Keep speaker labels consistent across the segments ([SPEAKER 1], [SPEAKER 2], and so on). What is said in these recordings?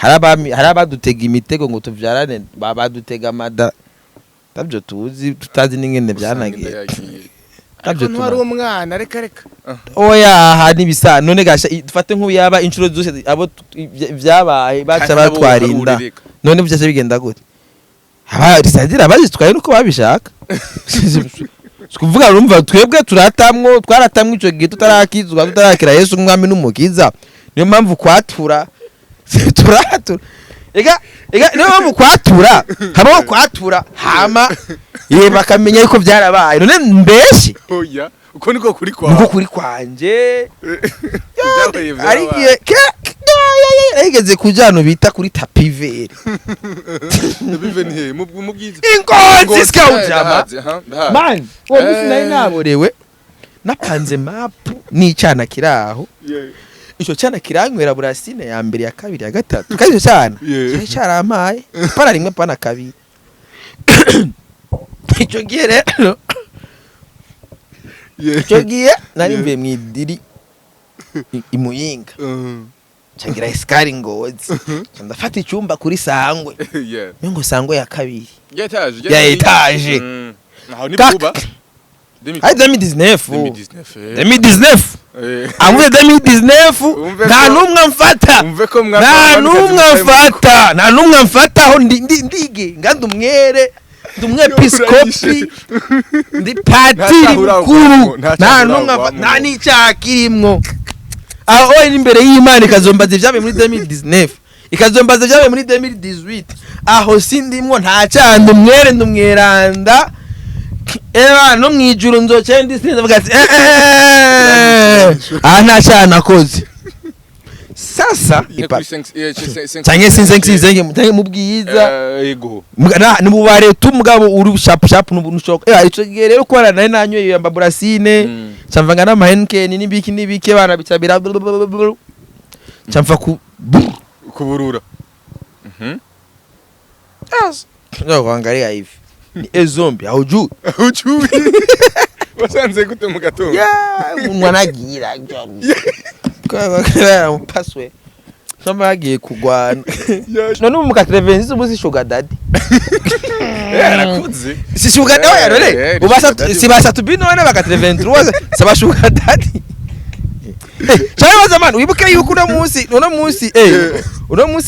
[SPEAKER 1] Hari abadutega imitego ngo tuvyarane, badutega amada tabyo tuzi, tutazi n'ingene byanagiye.
[SPEAKER 2] Yagiye.
[SPEAKER 1] Tabyo
[SPEAKER 3] Ariko ntiwari
[SPEAKER 1] tumaze.
[SPEAKER 3] umwana, reka reka.
[SPEAKER 1] Oya, aha nibisa none gasha, dufate nk'uyaba inshuro zose abo vyabaye baca
[SPEAKER 2] Kandi nabo
[SPEAKER 1] batwarinda.
[SPEAKER 2] urireka.
[SPEAKER 1] None vyose bigenda gute? Aba risadira bazitwaye nuko babishaka. Kuvuga urumva, twebwe turatamwo, twaratamwe ico gihe tutarakizwa, tutarakira Yesu umwami n'umukiza. Niyo mpamvu kwatura turatura. Ega ega, niyo mpamvu kwatura, habaho kwatura hama ye bakamenya yuko byarabaye. None mbeshi?
[SPEAKER 2] Oya, uko niko kuri kwawe.
[SPEAKER 1] Niko kuri kwanje.
[SPEAKER 2] Byabaye,
[SPEAKER 1] Ari
[SPEAKER 2] byarabaye.
[SPEAKER 1] igihe yarigeze kuja ahantu bita kuri tapis vert.
[SPEAKER 2] Bive ni he? Mu bwiza?
[SPEAKER 1] Ingozi sikawujama.
[SPEAKER 2] Ndahazi, aha, ndahazi.
[SPEAKER 1] Man, uwo munsi nari naborewe, napanze mapu n'icana kiri aho. Ico cana kiranywera burasine ya mbere, ya kabiri, ya gatatu, kandi ico cana cyari carampaye pana rimwe, pana kabiri. Ico gihe rero, ico gihe nari mvuye mw'idiri i Muyinga, ncagira escale Ngozi, nca ndafata icyumba kuri Sangwe. Ngo Sangwe ya kabiri.
[SPEAKER 2] Ya étage.
[SPEAKER 1] Ya étage.
[SPEAKER 2] Aho ni vuba.
[SPEAKER 1] Ari 2019.
[SPEAKER 2] 2019.
[SPEAKER 1] 2019. Avuze 2019.
[SPEAKER 2] Umve
[SPEAKER 1] Nta n'umwe amfata.
[SPEAKER 2] Umve ko
[SPEAKER 1] Nta n'umwe amfata, nta n'umwe amfata aho ndi ndige nga ndi umwere, ndi umwepiskopi, ndi patiri
[SPEAKER 2] Nta cyaha
[SPEAKER 1] mukuru.
[SPEAKER 2] uragwamo, nta
[SPEAKER 1] Nta
[SPEAKER 2] cyaha
[SPEAKER 1] n'umwe
[SPEAKER 2] uragwamo.
[SPEAKER 1] amfata, nta n'icyaha kirimwo aho. Oya, imbere y'Imana ikazombaza ibyabaye muri 2019, ikazombaza ibyabaye muri 2018, aho sindimwo, nta cyaha, ndi umwere, ndi umweranda. Eba no mwijuru nzoca ndi sinzi avuga ati: "Eh, eh, aha nta cyaha nakoze." Sasa canke sinze canke mu bwiza.
[SPEAKER 2] Yego.
[SPEAKER 1] Ni mubare tu, mugabo uri sharp sharp n'ubuntu. Ico gihe rero ko nari nanyoye yamba burasine, camvanga n'ama Heineken n'ibiki n'ibiki, bana bicabira camva ku
[SPEAKER 2] Kuburura.
[SPEAKER 1] No kuangalia hivi ni ezombi haujui.
[SPEAKER 2] Ujui. Wasanze gute mu gatondo?
[SPEAKER 1] Yeah, umuntu anagira paswe samba yagiye kugwana. None ubu mu 86 ubu si sugar daddy?
[SPEAKER 2] Arakuze.
[SPEAKER 1] Si sugar daddy, oya, none
[SPEAKER 2] Ni
[SPEAKER 1] ubasa
[SPEAKER 2] sugar daddy.
[SPEAKER 1] Si basatu none ba 83 saba sugar daddy. Cyangwa baza man, wibuke yuko uno munsi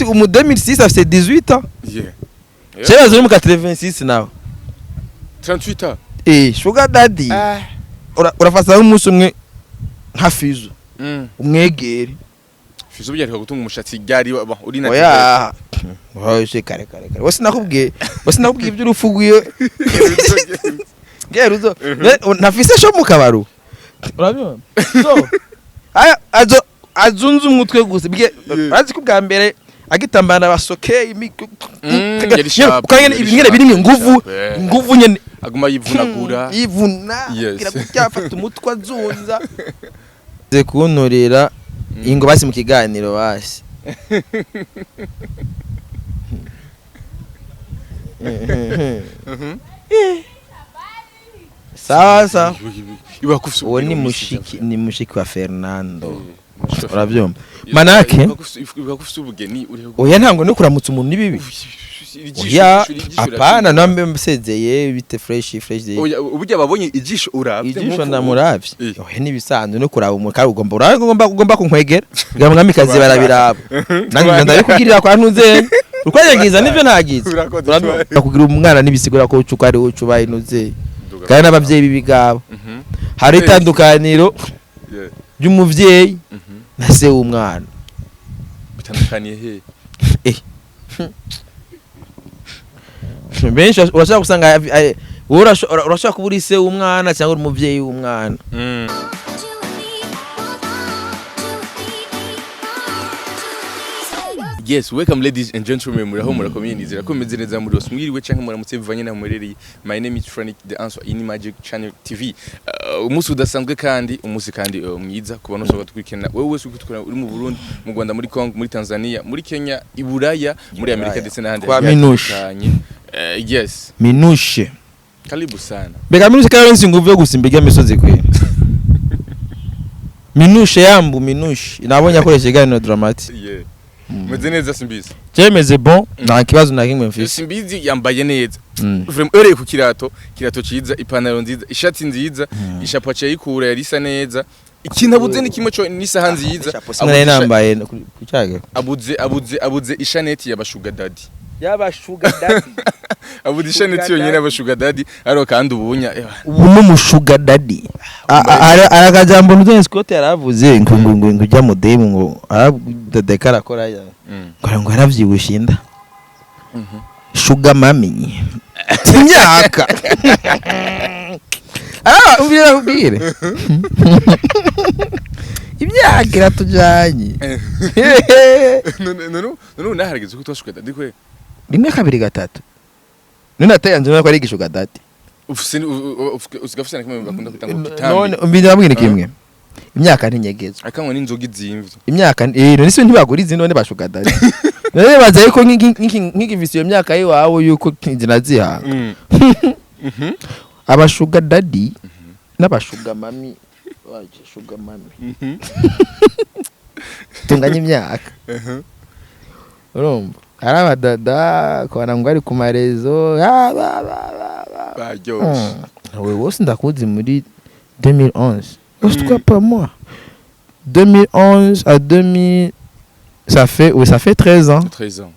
[SPEAKER 1] umu 2006 afite 18 ans. Cyangwa uri mu 86 nawe.
[SPEAKER 2] 38 ans.
[SPEAKER 1] Sugar daddy. Urafata nk'umunsi umwe nka Fizo, umwegere.
[SPEAKER 2] Fizo byareka gutunga umushatsi ryari uri na
[SPEAKER 1] Oya oya, se kare kare kare, wose nakubwiye, wose nakubwiye iby'urupfu rwiwe ngeruzo ntafise sho mu kabaru, urabibona? So aya azo azunze umutwe gusa bwe. Urazi ko bwa mbere agitambana basokeye
[SPEAKER 2] Yari sharp,
[SPEAKER 1] ukanyene
[SPEAKER 2] yari
[SPEAKER 1] ibintu
[SPEAKER 2] sharp,
[SPEAKER 1] birimo
[SPEAKER 2] yari
[SPEAKER 1] inguvu.
[SPEAKER 2] sharp, eh.
[SPEAKER 1] Inguvu nyene.
[SPEAKER 2] Aguma yivunagura.
[SPEAKER 1] Yivuna. Kugira gutya, afata umutwe azunza ze kunturira ingo basi mu kiganiro basi. Sawa sawa.
[SPEAKER 2] Iba kufise
[SPEAKER 1] Uwo ni
[SPEAKER 2] ubwenge
[SPEAKER 1] mushiki, ni mushiki wa Fernando.
[SPEAKER 2] Mushiki wa
[SPEAKER 1] Urabyumva manake?
[SPEAKER 2] Iba kufise ubugeni uri
[SPEAKER 1] Oya, ntabwo no kuramutsa umuntu ni bibi. Oya, apana, nambe mbasezeye bite, fresh fresh.
[SPEAKER 2] Oya, uburyo babonye ijisho uravye
[SPEAKER 1] Ijisho ndamuravye.
[SPEAKER 2] Eh.
[SPEAKER 1] Oya, nibisanzwe no kuraba umuntu, kandi ugomba urabe, ugomba kunkwegera kugira mwamikazi barabiraba. Nanjye ndabikugirira kwa ntuze ukwanyagiza nivyo ntagize.
[SPEAKER 2] Urakoze.
[SPEAKER 1] Urabyumva? Kugira umwana nibisigura ko ucuka ari ucubaye ntuze kandi n'abavyeyi b'ibigabo hari itandukaniro ry'umuvyeyi na se w'umwana.
[SPEAKER 2] Bitandukaniye he?
[SPEAKER 1] Benshi urashobora gusanga wowe urashobora kuba uri se w'umwana cyangwa uri umuvyeyi w'umwana.
[SPEAKER 2] Yes, welcome ladies and gentlemen, muraho, murakomeye, nizera ko mumeze neza muri hose, mwiriwe canke muramutse bivanye naho muherereye. My name is Frank the Answer in Magic Channel TV. Umunsi udasanzwe kandi umunsi kandi mwiza ku bantu bose badukurikirana. Wewe wese ukurikirana uri mu Burundi, mu Rwanda, muri Congo, muri Tanzania, muri Kenya, i Buraya, muri Amerika ndetse n'ahandi
[SPEAKER 1] Kwa
[SPEAKER 2] hagiye
[SPEAKER 1] Minushe.
[SPEAKER 2] hatandukanye. Yes,
[SPEAKER 1] Minushe.
[SPEAKER 2] Karibu sana.
[SPEAKER 1] Mbega Minushe karenze inguvu yo gusimba irya misozi kwe. Minushe yambu Minushe nabonye akoresha ikiganiro Dramati.
[SPEAKER 2] Meze neza, Simbizi?
[SPEAKER 1] Jemeze bon, nta kibazo na kimwe mfise.
[SPEAKER 2] Simbizi yambaye neza. Vraiment, uhereye ku kirato, kirato ciza, ipantaro nziza, ishati nziza, ishapo aciye ayikura, yari isa neza. Ikintu abuze ni kimwe co n'isaha nziza.
[SPEAKER 1] Sinari nambaye ku cyage.
[SPEAKER 2] Abuze ishaneti y'aba sugar daddy.
[SPEAKER 1] Yaba sugar daddy.
[SPEAKER 2] Abuze ishaneti yonyine y'aba sugar daddy, ariko kandi ubunya
[SPEAKER 1] Ubu ni sugar daddy. Arakajambo ntuze Scott yaravuze ngo ujya mu demu ngo aradadeka arakora ya ngo yaravyibushe inda. Sugar mummy. Imyaka. Ah, ubwira ubwire. Imyaka iratujanye.
[SPEAKER 2] None naharageze ko utwa sugar daddy kwe?
[SPEAKER 1] Rimwe, kabiri, gatatu. None ateye nzi ko ari igishuga daddy.
[SPEAKER 2] Ufise usiga ufise na kimwe bakunda kwita ngo kitambi.
[SPEAKER 1] None mbiri ndabwira kimwe. Imyaka ntinyegezwa.
[SPEAKER 2] Akanywa n'inzoga izimvye.
[SPEAKER 1] Imyaka none se ntibagura izi none ba sugar daddy. None baza yuko nk'ikivisi iyo myaka yiwawe yuko zinaziha. Aba sugar daddy n'aba sugar mummy waje sugar mummy. Tunganya imyaka. Urumva? Ari abadada kubona ngo ari ku ma réseaux ah, ba, ba, ba, ba.
[SPEAKER 2] Baryoshe.
[SPEAKER 1] Wewe wose ndakuzi muri 2011. Ose pas moi. 2011 à 2000, ça fait, oui, ça fait 13 ans.
[SPEAKER 2] 13 ans.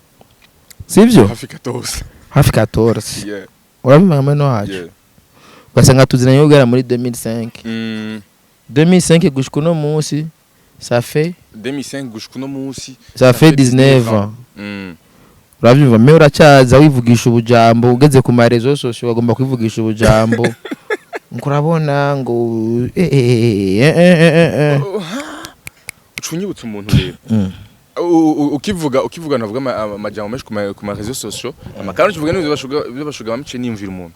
[SPEAKER 1] Sivyo?
[SPEAKER 2] Hafi 14.
[SPEAKER 1] Hafi 14.
[SPEAKER 2] Yeah.
[SPEAKER 1] Urabimenya mwene wacu. Ugasanga tuziranye guhera muri 2005. 2005 gushika uno munsi, ça fait
[SPEAKER 2] 2005 gushika uno munsi.
[SPEAKER 1] Ça fait 19 ans. Urabyumva, mais uracyaza wivugisha ubujambo, ugeze ku ma réseaux sociaux bagomba kwivugisha ubujambo ngo urabona ngo eh, eh, eh, eh, eh.
[SPEAKER 2] Ucunyibutsa umuntu rero. Ukivuga navuga amajambo menshi ku ma réseaux sociaux, amakara ukivuga n'ibyo bashuga bamice, niyumvira umuntu.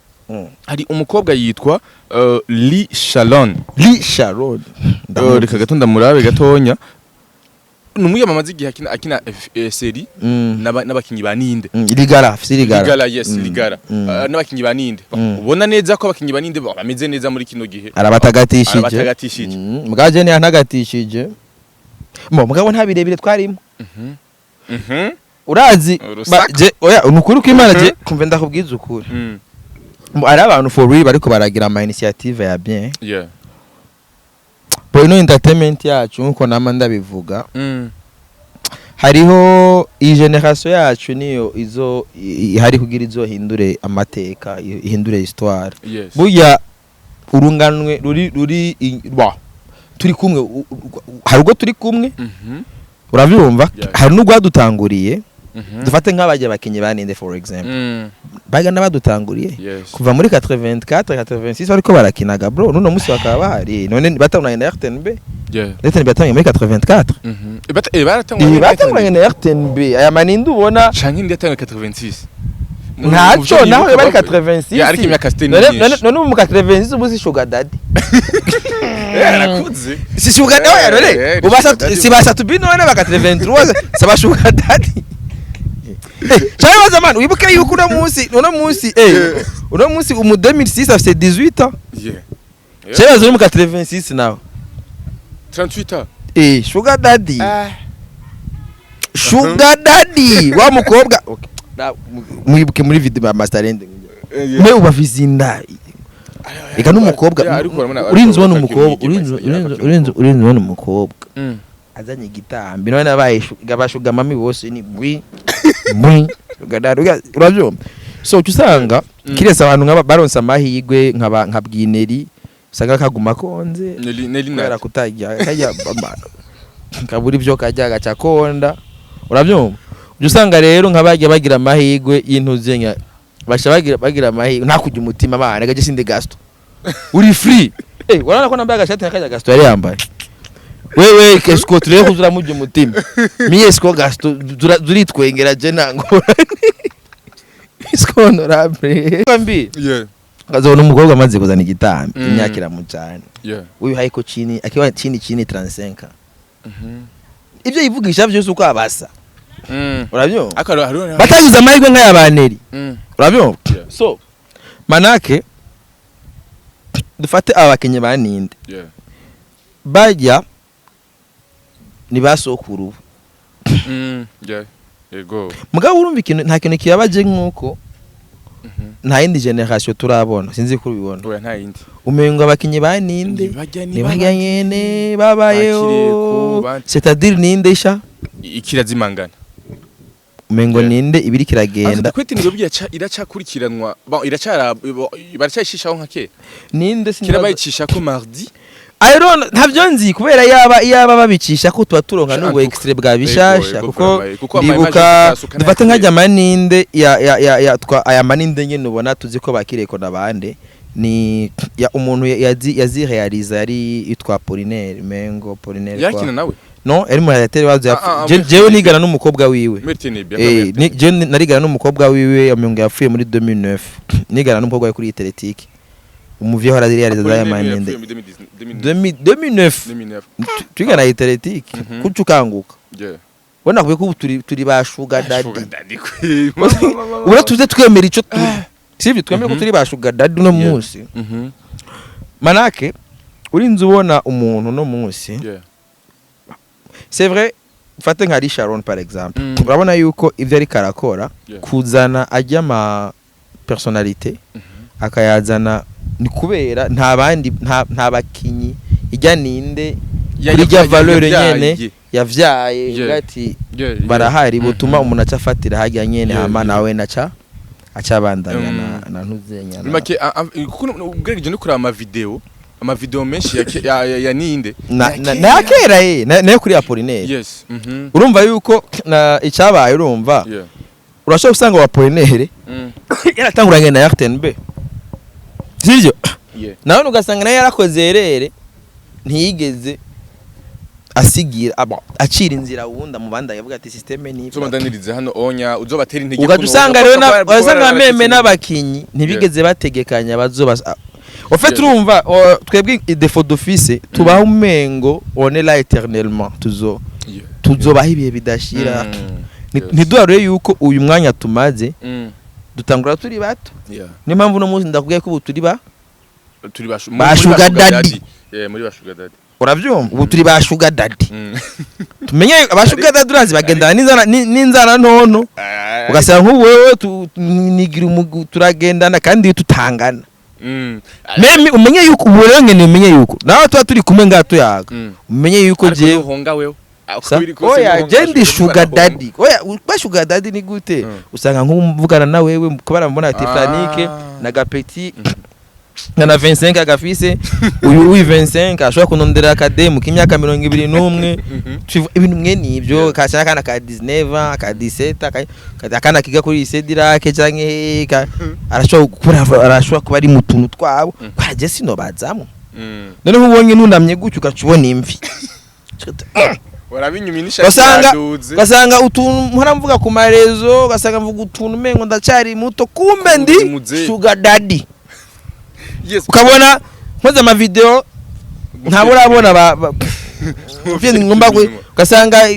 [SPEAKER 2] Hari umukobwa yitwa Lee Shalon.
[SPEAKER 1] Lee Sharon.
[SPEAKER 2] Reka gato ndamurabe gatonya. Ni umwiyamamaza igihe akina série n'abakinyi ba Ninde.
[SPEAKER 1] Ligara, afise Ligara.
[SPEAKER 2] Ligara, yes. Ligara. N'abakinyi ba Ninde. Ubona neza ko abakinyi ba Ninde bameze neza muri kino gihe.
[SPEAKER 1] Arabatagatishe.
[SPEAKER 2] Arabatagatishe.
[SPEAKER 1] Mugabo je ntiyantagatishe. Mo mugabo nta birebire twarimo. Urazi
[SPEAKER 2] Urusaku.
[SPEAKER 1] Je oya, nukuri ko Imana je kumve ndakubwiza ukuri. Mo ari abantu for real bariko baragira ama initiative ya bien. Bo ino entertainment yacu, nkuko nama ndabivuga, hariho iyi generation yacu niyo izo ihari kugira izohindure amateka, ihindure histoire. Burya urunganwe ruri ba turi kumwe, hari ubwo turi kumwe. Urabyumva?
[SPEAKER 2] Yeah.
[SPEAKER 1] Hari n'urwadutanguriye. Dufate nk'abajya bakinyi ba Ninde, for example. Baga n'abadutanguriye kuva muri 84, 86 bariko barakinaga, bro, nuno munsi bakaba bahari. None batanguranye na RTNB. RTNB yatangiye muri 84.
[SPEAKER 2] Baratanguranye.
[SPEAKER 1] Batanguranye na RTNB, aya maninde ubona.
[SPEAKER 2] Canke indi yatanguye 86.
[SPEAKER 1] Ntaco naho bari 86.
[SPEAKER 2] Yeah, ariko imyaka sitini
[SPEAKER 1] None
[SPEAKER 2] myinshi.
[SPEAKER 1] none ubu mu 86 ubu si sugar daddy?
[SPEAKER 2] Arakuze.
[SPEAKER 1] Si sugar daddy none ubasa
[SPEAKER 2] sugar daddy.
[SPEAKER 1] Si basatubi none ba 83 saba sugar daddy. Cyangwa baza man, wibuke yuko uno munsi umu 2006 afite 18 ans. Cyangwa baza uri mu 86 nawe.
[SPEAKER 2] 38 ans.
[SPEAKER 1] Sugar daddy. Sugar daddy wa mukobwa. Okay. Mwibuke muri video ya Masterland. Mwe ubafise inda. Eka n'umukobwa
[SPEAKER 2] Yeah, ariko urabona-
[SPEAKER 1] urinzi ubona
[SPEAKER 2] ariko
[SPEAKER 1] umukobwa
[SPEAKER 2] umwigeme,
[SPEAKER 1] urinzi
[SPEAKER 2] yeah,
[SPEAKER 1] urinzi
[SPEAKER 2] akiri
[SPEAKER 1] urinzi ubona umukobwa azanye igitambi, none abaye aba sugar mummy bose ni bwi bwi sugar daddy, urabyumva? So uca usanga kirese abantu nk'aba baronse amahirwe nkaba nka Bwineri, usanga kaguma konze
[SPEAKER 2] Nelly
[SPEAKER 1] kubera
[SPEAKER 2] Nat.
[SPEAKER 1] kutarya, kajya kabura ibyo kajya gaca konda, urabyumva? Uca usanga rero nk'abajya bagira amahirwe y'intuze nka basha bagira amahirwe nta kujya umutima abana gaje sinde Gaston uri free. Urabona ko nambaye agashati nk'akajya Gaston yari yambaye. Wewe Esco turebe kuzura mujya umutima miye Esco Gaston zuritwengera je nangora Esco honorable mbi. Ukazabona umukobwa amaze kuzana igitambi, imyaka iramujana, uyu haiko chini akiwa chini chini 35, ibyo yivugisha byose uko abasa, urabyumva?
[SPEAKER 2] Ariko hariho
[SPEAKER 1] Batagize amahirwe nk'aya baneri, urabyumva?
[SPEAKER 2] Yeah.
[SPEAKER 1] So manake dufate aba bakinyi ba Ninde, bajya ni basokuru.
[SPEAKER 2] Yeah. Yego.
[SPEAKER 1] Mugabo urumva ikintu, nta kintu kibabaje nk'uko nta yindi génération turabona, sinzi ko ubibona.
[SPEAKER 2] Oya, nta yindi.
[SPEAKER 1] Umengo abakinyi ba ninde
[SPEAKER 2] Nibajya
[SPEAKER 1] nibajya nyene babayeho.
[SPEAKER 2] Bakireko,
[SPEAKER 1] C'est-à-dire ninde sha
[SPEAKER 2] ikirazimangana.
[SPEAKER 1] Umengo ninde ibiri kiragenda.
[SPEAKER 2] Kwete niyo iracakurikiranwa. Bon, iracara, baracyayishishaho nka kera.
[SPEAKER 1] Ninde
[SPEAKER 2] Kera
[SPEAKER 1] sinibaza.
[SPEAKER 2] Bayicisha ko mardi.
[SPEAKER 1] I don't, ntabyo nzi kubera yaba babicisha ko tuba turonka n'ubu
[SPEAKER 2] Sha,
[SPEAKER 1] extrait bwa bishasha.
[SPEAKER 2] Ego,
[SPEAKER 1] Kuko
[SPEAKER 2] vraiment, kuko ama
[SPEAKER 1] ndibuka
[SPEAKER 2] image tutasuka
[SPEAKER 1] dufate
[SPEAKER 2] nta
[SPEAKER 1] nkajya maninde ya twa aya maninde nyene ubona tuzi ko bakireko nabande ni ya umuntu yazirealiza yari yitwa Apollinaire, mengo Apollinaire kwa
[SPEAKER 2] Yakina nawe.
[SPEAKER 1] No, yari mu réalisateur wazo.
[SPEAKER 2] Ah, ah,
[SPEAKER 1] Jewe
[SPEAKER 2] muri
[SPEAKER 1] nigana n'umukobwa wiwe.
[SPEAKER 2] Mertene bien.
[SPEAKER 1] Eh, jewe narigana n'umukobwa wiwe, amengo yapfuye muri 2009. Nigana n'umukobwa we kuri Teletike, umuvyeyi ahora azirealiza aya maninde 2009.
[SPEAKER 2] 2009.
[SPEAKER 1] Twigana Teletike. Kuca ukanguka ubona kubi ko ubu turi ba sugar daddy.
[SPEAKER 2] Sugar daddy kwe.
[SPEAKER 1] Ubona tuze twemera ico turi, sivyo? Twemere ko turi ba sugar daddy uno munsi. Manake urinze ubona umuntu no munsi, c'est vrai, mfate nka Sharon par exemple. Urabona yuko ivyo ariko arakora, kuzana ajya ama personnalité akayazana, ni kubera nta bandi, nta bakinyi ijya ninde kuri rya valeur nyene yavyaye. Uvuga ati barahari butuma umuntu aca afatira harya nyene, hama nawe naca acabandanya na ntuzenya
[SPEAKER 2] Muri make kuko ugerageje no kuraba ama video menshi ya ninde
[SPEAKER 1] na ya kera ye nayo kuri Apollinaire. Urumva yuko na icyabaye, urumva, urashobora gusanga wa Apollinaire yaratanguranye na RTNB, sivyo?
[SPEAKER 2] Yeah.
[SPEAKER 1] Nawe ugasanga nawe yarakoze erere, ntiyigeze asigira aba acira inzira wundi mu bandi, avuga ati système ni
[SPEAKER 2] Uzobandanirize hano onya uzobatera intege.
[SPEAKER 1] Ugaca
[SPEAKER 2] Kuno
[SPEAKER 1] usanga
[SPEAKER 2] kuko
[SPEAKER 1] rero ugasanga meme n'abakinyi ntibigeze bategekanya bazoba. En fait, urumva, twebwe défaut d'office tubaho umengo on est là éternellement, tuzo tuzobaho ibihe bidashira. Ntiduharure yuko uyu mwanya tumaze dutangura turi bato. Niyo mpamvu uno munsi ndakubwiye ko ubu turi ba
[SPEAKER 2] Turi ba
[SPEAKER 1] ba
[SPEAKER 2] muri
[SPEAKER 1] sugar daddy.
[SPEAKER 2] Yeah, muri ba sugar daddy.
[SPEAKER 1] Urabyumva, ubu turi ba sugar daddy. Tumenye aba sugar daddy, urazi bagendana n'inzara n'inzara ntonto. Ugasanga nk'ubu wewe nigira umugu turagendana kandi tutangana. Même umenye yuko ubu rero ngene umenye yuko nawe tuba turi kumwe ngaha tuyaga, umenye yuko
[SPEAKER 2] Ariko
[SPEAKER 1] jewe
[SPEAKER 2] ntuhonga wewe. Ah, uko
[SPEAKER 1] Sa?
[SPEAKER 2] biri kose
[SPEAKER 1] Oya,
[SPEAKER 2] ntuhonga,
[SPEAKER 1] je ndi
[SPEAKER 2] sugar
[SPEAKER 1] sugar
[SPEAKER 2] daddy
[SPEAKER 1] daddy. Oya, ba sugar daddy ni gute? Usanga nk'umvugana na wewe kubara mbona ati Franike na Gapeti nka na 25 agafise uyu 25 ashobora kunondera akademu k'imyaka 21. Ibintu mwe ibyo. Kasha akana ka 19 ans, ka 17, akana kiga kuri lycée Dirake canke arashobora kuba ari mu tuntu twabo. Kwaje sinobazamwo. Noneho ubonye nunamye gutyo ugaca ubona imvi.
[SPEAKER 2] Warabinyuma n'ishati yaduze.
[SPEAKER 1] Ugasanga utuntu mpora mvuga ku marezo, ugasanga mvuga utuntu umengo ndacyari muto, kumbe ndi
[SPEAKER 2] Uri muzehe.
[SPEAKER 1] sugar daddy.
[SPEAKER 2] Yes.
[SPEAKER 1] Ukabona nkoze amavideo ntabwo urabona ngomba ugasanga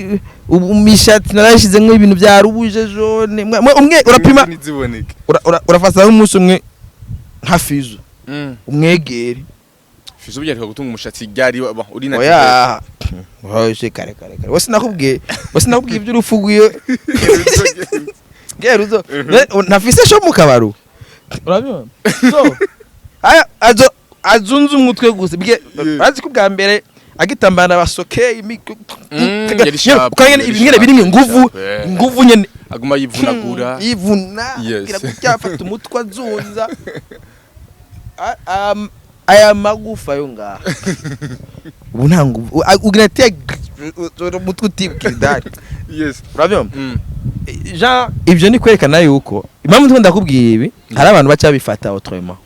[SPEAKER 1] ubu mishatsi narashizemo ibintu bya rouge, jaune, umwe urapima
[SPEAKER 2] Ntiziboneke.
[SPEAKER 1] Urafata nk'umunsi umwe nka Fizo, umwegere.
[SPEAKER 2] Fizo byareka gutunga umushatsi ryari uri na
[SPEAKER 1] Oya, oya, kare kare kare, wose nakubwiye iby'urupfu rwiwe geruzo ntafise sho mu kabaru, urabibona? So aya azo azunze umutwe gusa bwe. Urazi ko bwa mbere agitambana basokeye
[SPEAKER 2] Yari sharp,
[SPEAKER 1] ukanyene
[SPEAKER 2] yari
[SPEAKER 1] ibintu
[SPEAKER 2] sharp,
[SPEAKER 1] birimo
[SPEAKER 2] yari
[SPEAKER 1] inguvu,
[SPEAKER 2] sharp, eh.
[SPEAKER 1] inguvu nyene.
[SPEAKER 2] Aguma yivunagura.
[SPEAKER 1] Yivuna. Gira gutya, afata umutwe azunza. Aya magufa yo ngaha ubu nta nguvu. Ugira ati umutwe utibwira. Urabyumva? Jean, ibyo ni kwerekana yuko impamvu ndimo ndakubwira ibi, hari abantu baca babifata autrement.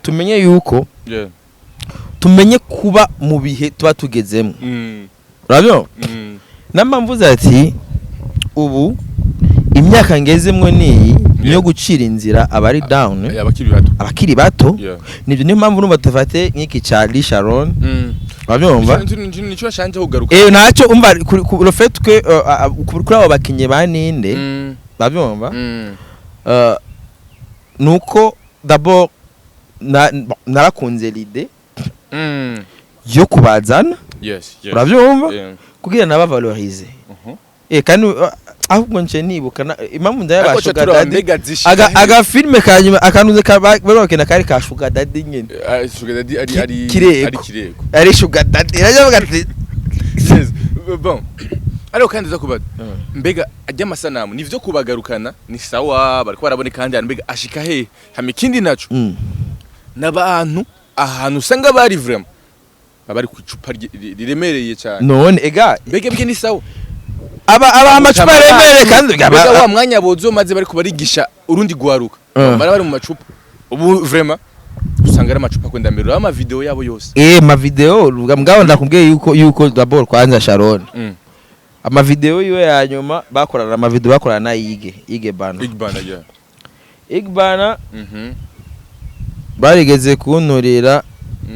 [SPEAKER 1] Tumenye yuko tumenye kuba mu bihe tuba tugezemo. Urabyumva? Namba mvuze ati ubu imyaka ngezemwo niyi niyo gucira inzira abari down,
[SPEAKER 2] Abakiri bato.
[SPEAKER 1] Abakiri bato. Nibyo, niyo mpamvu numva tufate nk'iki ca Lee Sharon. Urabyumva?
[SPEAKER 2] Nico yashanje kugaruka.
[SPEAKER 1] Eh, ntacyo umva le fait que kuri abo bakinyi ba ninde, urabyumva? Nuko d'abord bon, narakunze l'idée yo kubazana. Urabyumva? Kugira nabavalorize. Kandi ahubwo nce nibuka impamvu ndaya ba
[SPEAKER 2] Ariko
[SPEAKER 1] Sugar
[SPEAKER 2] turaba
[SPEAKER 1] Daddy.
[SPEAKER 2] Mbega zishika
[SPEAKER 1] Aga
[SPEAKER 2] he?
[SPEAKER 1] Aga filme kanyuma akanuze ka bari bakina kari ka Sugar Daddy nyene.
[SPEAKER 2] Ah, Sugar Daddy ari
[SPEAKER 1] Kireko.
[SPEAKER 2] Ari Kireko.
[SPEAKER 1] Ari Sugar Daddy rajavuga ati
[SPEAKER 2] Yes. Bon, ariko kandi za kubaza, mbega ajya amasanamu nivyo kubagarukana ni sawa, bariko baraboneka kandi hantu, mbega ashika he? Hama ikindi naco, n'abantu ahantu usanga bari vraiment baba bari ku icupa riremereye cyane.
[SPEAKER 1] None ega
[SPEAKER 2] Mbega bwe ni sawa?
[SPEAKER 1] Aba amacupa aremereye kandi
[SPEAKER 2] Mbega wa mwanya bozo maze bariko barigisha urundi gwaruka, bari bari mu macupa, ubu vraiment usanga ari amacupa kwenda mbere ama video yabo yose.
[SPEAKER 1] Ma video mugabo ndakubwiye yuko d'abord kwanza Sharon, ama video yiwe ya nyuma bakorana, ama video bakorana na Ige Bana.
[SPEAKER 2] Igbana, yeah.
[SPEAKER 1] Igbana barigeze kunturira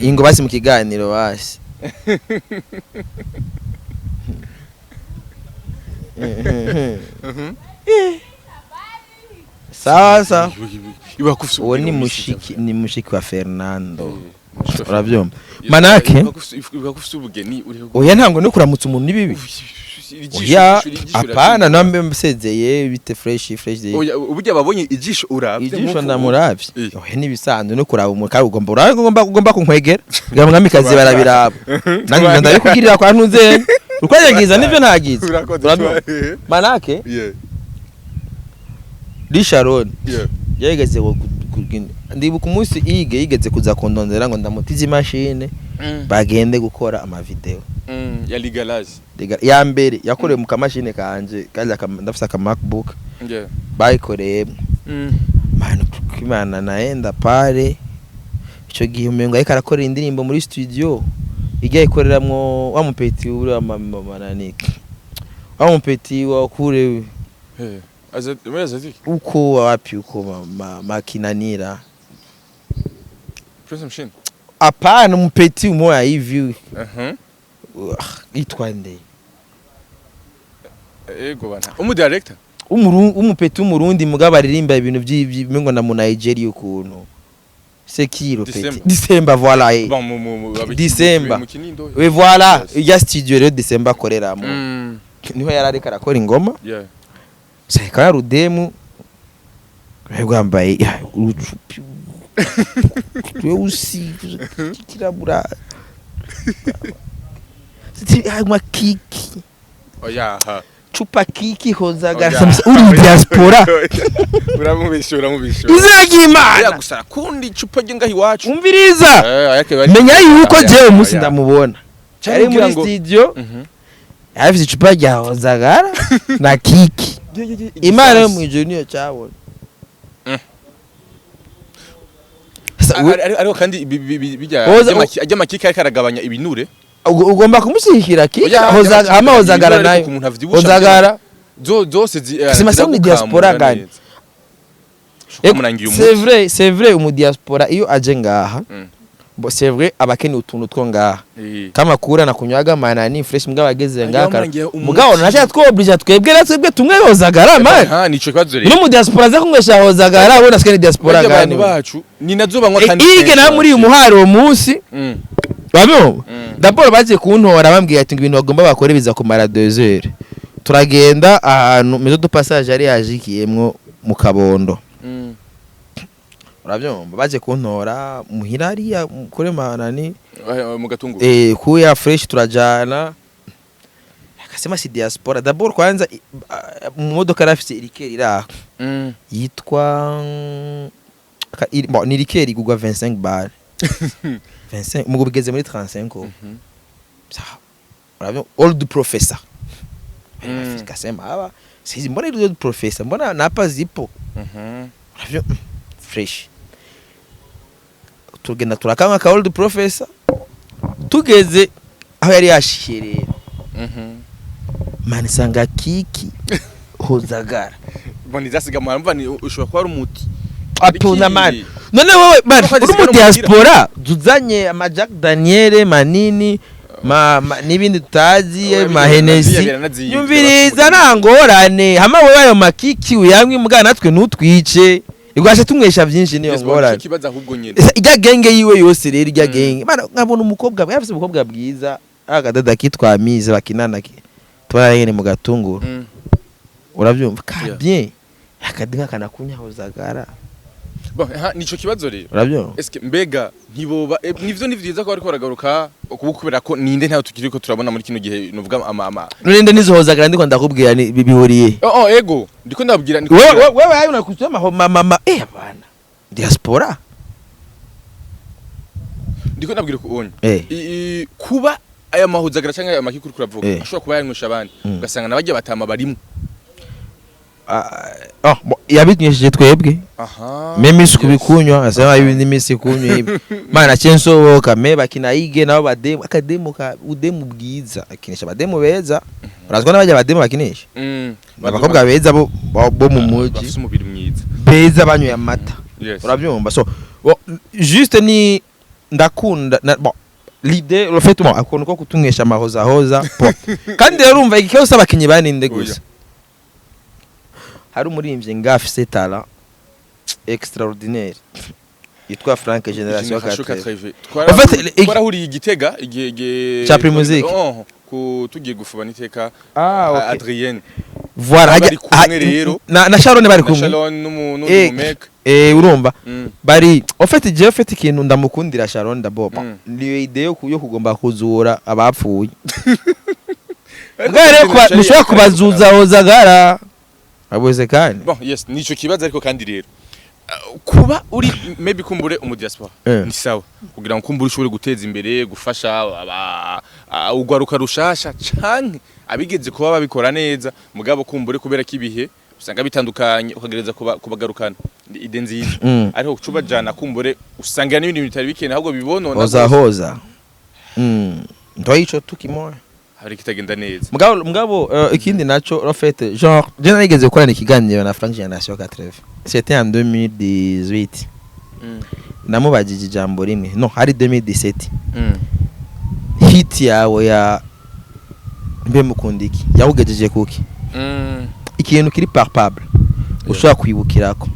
[SPEAKER 1] ingo basi mu kiganiro basi. Sasa
[SPEAKER 2] Iba kufise
[SPEAKER 1] uwo ni
[SPEAKER 2] ubwenge
[SPEAKER 1] mushiki, ni mushiki wa Fernando.
[SPEAKER 2] Mushiki wa
[SPEAKER 1] Urabyumva manake
[SPEAKER 2] Iba kufise ubugeni uri
[SPEAKER 1] Oya, ntabwo no kuramutsa umuntu ni bibi. Oya, apana, nambe mbsezeye bite, fresh fresh.
[SPEAKER 2] Oya, uburyo babonye ijisho uravye
[SPEAKER 1] Ijisho ndamuravye. Oya, nibisanzwe no kuraba umuntu, kandi ugomba urabe, ugomba kunkwegera kugira ngo mwamikazi barabiraba, nanjye ndabikugirira kwa ntuze ukwanyagiza nivyo ntagize.
[SPEAKER 2] Urakoze.
[SPEAKER 1] Urabyumva? Manake Risharon yageze ndibuka umunsi Ige yigeze kuza kundondera ngo ndamutize imashini bagende gukora amavideo.
[SPEAKER 2] Ya legalize.
[SPEAKER 1] Ya mbere yakorewe mu kamashini kanje kajya ndafise aka MacBook, bayikoreyemo. Mana Imana, naenda pale icyo gihe umengo ariko arakorera indirimbo muri studio ijya ikoreramwo wa mupeti uri mananiki, wa mupeti wa kure.
[SPEAKER 2] Aza
[SPEAKER 1] Uko wapi uko makinanira.
[SPEAKER 2] Prince Machine.
[SPEAKER 1] Hapana, mupeti umoya hivi. Itwa nde?
[SPEAKER 2] Ego bana. Umu director.
[SPEAKER 1] Umupeti w'umurundi mugabo aririmba ibintu by'umengo na mu Nigeria ukuntu Sekiro peti.
[SPEAKER 2] December.
[SPEAKER 1] December, voilà.
[SPEAKER 2] Bon, mu
[SPEAKER 1] December.
[SPEAKER 2] Mu Kinindo.
[SPEAKER 1] We voilà.
[SPEAKER 2] Yes.
[SPEAKER 1] Ijya studio rero December akoreramo, niho yari ariko arakora ingoma. Seka ya rudemu rwari rwambaye ya, urucupi rweusi kirabura hanywa kiki.
[SPEAKER 2] Oya ha.
[SPEAKER 1] Chupa kiki hozagara.
[SPEAKER 2] Oya.
[SPEAKER 1] Uri diaspora.
[SPEAKER 2] Uramubisha, uramubisha.
[SPEAKER 1] Izina
[SPEAKER 2] Oya.
[SPEAKER 1] ry'Imana.
[SPEAKER 2] Gusa kundi icupa rye ngaho iwacu.
[SPEAKER 1] Umviriza.
[SPEAKER 2] Ayake bari.
[SPEAKER 1] Menya yuko
[SPEAKER 2] Oya,
[SPEAKER 1] jewe umunsi
[SPEAKER 2] oya.
[SPEAKER 1] ndamubona
[SPEAKER 2] Cyane
[SPEAKER 1] ari
[SPEAKER 2] kugira
[SPEAKER 1] muri
[SPEAKER 2] ngo-
[SPEAKER 1] studio, afite icupa rya hozagara na kiki. Imana yo mu ijuru niyo cyabona. Sasa,
[SPEAKER 2] Ariko kandi bijya ajya amakike ariko aragabanya ibinure.
[SPEAKER 1] Ugomba kumushyigikira kiki.
[SPEAKER 2] Oya,
[SPEAKER 1] Hama hozagara
[SPEAKER 2] ibinure ariko
[SPEAKER 1] nayo
[SPEAKER 2] ku muntu avyibusha
[SPEAKER 1] hozagara.
[SPEAKER 2] Zose
[SPEAKER 1] Sima se ni diaspora gani?
[SPEAKER 2] Murangiye
[SPEAKER 1] C'est
[SPEAKER 2] umuti.
[SPEAKER 1] vrai, c'est vrai, umu diaspora iyo aje ngaha, bo c'est vrai abakeneye utuntu two ngaha kama kura na kunywaga manani fresh, mugabo ageze
[SPEAKER 2] Ajya
[SPEAKER 1] ngaha
[SPEAKER 2] bamurangiye umuti.
[SPEAKER 1] mugabo nasha twoblige twebwe na twebwe tumwe hozagara man.
[SPEAKER 2] Ha, nico kibazo rero.
[SPEAKER 1] Ino mu diaspora aza kunywesha hozagara, abona sikene diaspora
[SPEAKER 2] Barya
[SPEAKER 1] gani.
[SPEAKER 2] abantu bacu ni nazo banywa kandi
[SPEAKER 1] Ige
[SPEAKER 2] kenshi
[SPEAKER 1] nawe muri uyu muhari uwo munsi babyo. D'abord bagiye kuntora bambwiye ati ngo ibintu bagomba bakore biza kumara 2 heures, turagenda ahantu maison de passage yari yajikiyemwo mu Kabondo. Urabyumva, baje kuntora muhira hariya kuri manani.
[SPEAKER 2] Mu Gatungu.
[SPEAKER 1] Kuya fresh turajana, akasema si diaspora d'abord kwanza mu modoka yari afise liqueur iraho yitwa bon, ni liqueur igurwa 25 bar 25, mugo bigeze muri 35 ubu. Sawa. Urabyumva, Old Professor. Kasema aba sizi mbona Old Professor, mbona napa zipo. Urabyumva, fresh tugenda turakanywa ka Old Professor, tugeze aho yari yashiye rero, mani sanga kiki hozagara.
[SPEAKER 2] Bon, izasiga mva ni ushobora kuba ari umuti.
[SPEAKER 1] Apuna mani, none wowe mani
[SPEAKER 2] Kuko
[SPEAKER 1] uri mu
[SPEAKER 2] zisiga no
[SPEAKER 1] diaspora tuzanye ama Jack Daniel manini ma n'ibindi tutazi,
[SPEAKER 2] Oya,
[SPEAKER 1] ma Hennessy.
[SPEAKER 2] biranaziye.
[SPEAKER 1] Nyumviriza, nta ngorane hama wowe ayo makiki uyanywe, mugana natwe ntutwice igwashe tumwesha byinshi, niyo
[SPEAKER 2] Yes, bon,
[SPEAKER 1] ngorane.
[SPEAKER 2] ico kibazo ahubwo nyene.
[SPEAKER 1] Ijya genge yiwe yose rero, ijya genge. Mana, nkabona umukobwa yafise umukobwa bwiza, akadada kitwa Amize bakinana Twararengene mu gatunguru. Urabyumva ka? Bien, akadinka kanakunyahozagara.
[SPEAKER 2] Bon, ha, nico kibazo rero.
[SPEAKER 1] Urabyumva?
[SPEAKER 2] Eske mbega ntiboba nivyo ni vyiza ko bariko baragaruka kubu, kubera ko ninde ntayo tukiri ko turabona muri kino gihe, nuvuga ama
[SPEAKER 1] None nizohozagara ndiko ndakubwira ni bihuriye?
[SPEAKER 2] Oh, ego, ndiko ndabwira, ndiko
[SPEAKER 1] Wewe wewe hayo unakusema ho mama bana diaspora.
[SPEAKER 2] Ndiko ndabwira ko onye kuba aya mahuzagara canke aya makikuru kuravuga ashobora kuba yanywesha abandi, ugasanga nabajya batama barimo.
[SPEAKER 1] Ah, oh, bon, yabinywesheje twebwe.
[SPEAKER 2] Aha.
[SPEAKER 1] Mais misi kubikunywa asema ibi ni misi kunywa ibi mana cyensoboka me bakina ige nabo bademu akademu ka udemu bwiza akinisha abademu beza, urazwa n'abajya abademu bakinisha abakobwa beza bo mu muji.
[SPEAKER 2] Bafise umubiri mwiza.
[SPEAKER 1] Beza banyoye amata. Urabyumva? So bon, juste ni ndakunda na, bon, l'idée, le fait, bon, akuntu ko kutunywesha amahoza hoza bon. Kandi rero urumva ikibazo abakinyi baninde gusa hari umuririmbyi nga afise talent extraordinaire yitwa Frank Generation
[SPEAKER 2] Generation
[SPEAKER 1] 4.
[SPEAKER 2] 4.
[SPEAKER 1] En fait,
[SPEAKER 2] Twarahuriye i Gitega igihe
[SPEAKER 1] Cha Primusic.
[SPEAKER 2] Oh, ku tugiye gufuba n'iteka.
[SPEAKER 1] Ah, okay.
[SPEAKER 2] Adrienne.
[SPEAKER 1] Voilà.
[SPEAKER 2] Bari kumwe rero.
[SPEAKER 1] Na Sharon bari
[SPEAKER 2] Na
[SPEAKER 1] kumwe.
[SPEAKER 2] Shalon n'umu mec.
[SPEAKER 1] Urumva bari en fait je en fait ikintu ndamukundira Sharon d'abord, bon, niyo idée yo kugomba kuzura abapfuye. Mbwa rero ntushobora kubazuza hozagara abose kandi.
[SPEAKER 2] Bon, yes, nico kibazo. Ariko kandi rero kuba uri maybe kumbure umu diaspora ni sawa kugira ngo kumbure ushobore guteza imbere, gufasha aba ugwaruka rushasha canke abigeze kuba babikora neza, mugabo kumbure kubera ko ibihe usanga bitandukanye ukagereza kubagarukana. Ni idée nziza, ariko kucubajana kumbure usanga n'ibintu bitari bikene, ahubwo bibonona.
[SPEAKER 1] Hoza hoza, ndo ico tukimoya.
[SPEAKER 2] Hari kitagenda neza.
[SPEAKER 1] Mugabo ikindi naco, en fait, genre je narigeze gukorana ikiganiro na Frank Generation 4, c'était en 2018. Namubajije ijambo rimwe, no hari 2017: "Hit yawe ya mbe mukundiki yawugejeje kuki?" Ikintu kiri palpable ushobora kwibukirako.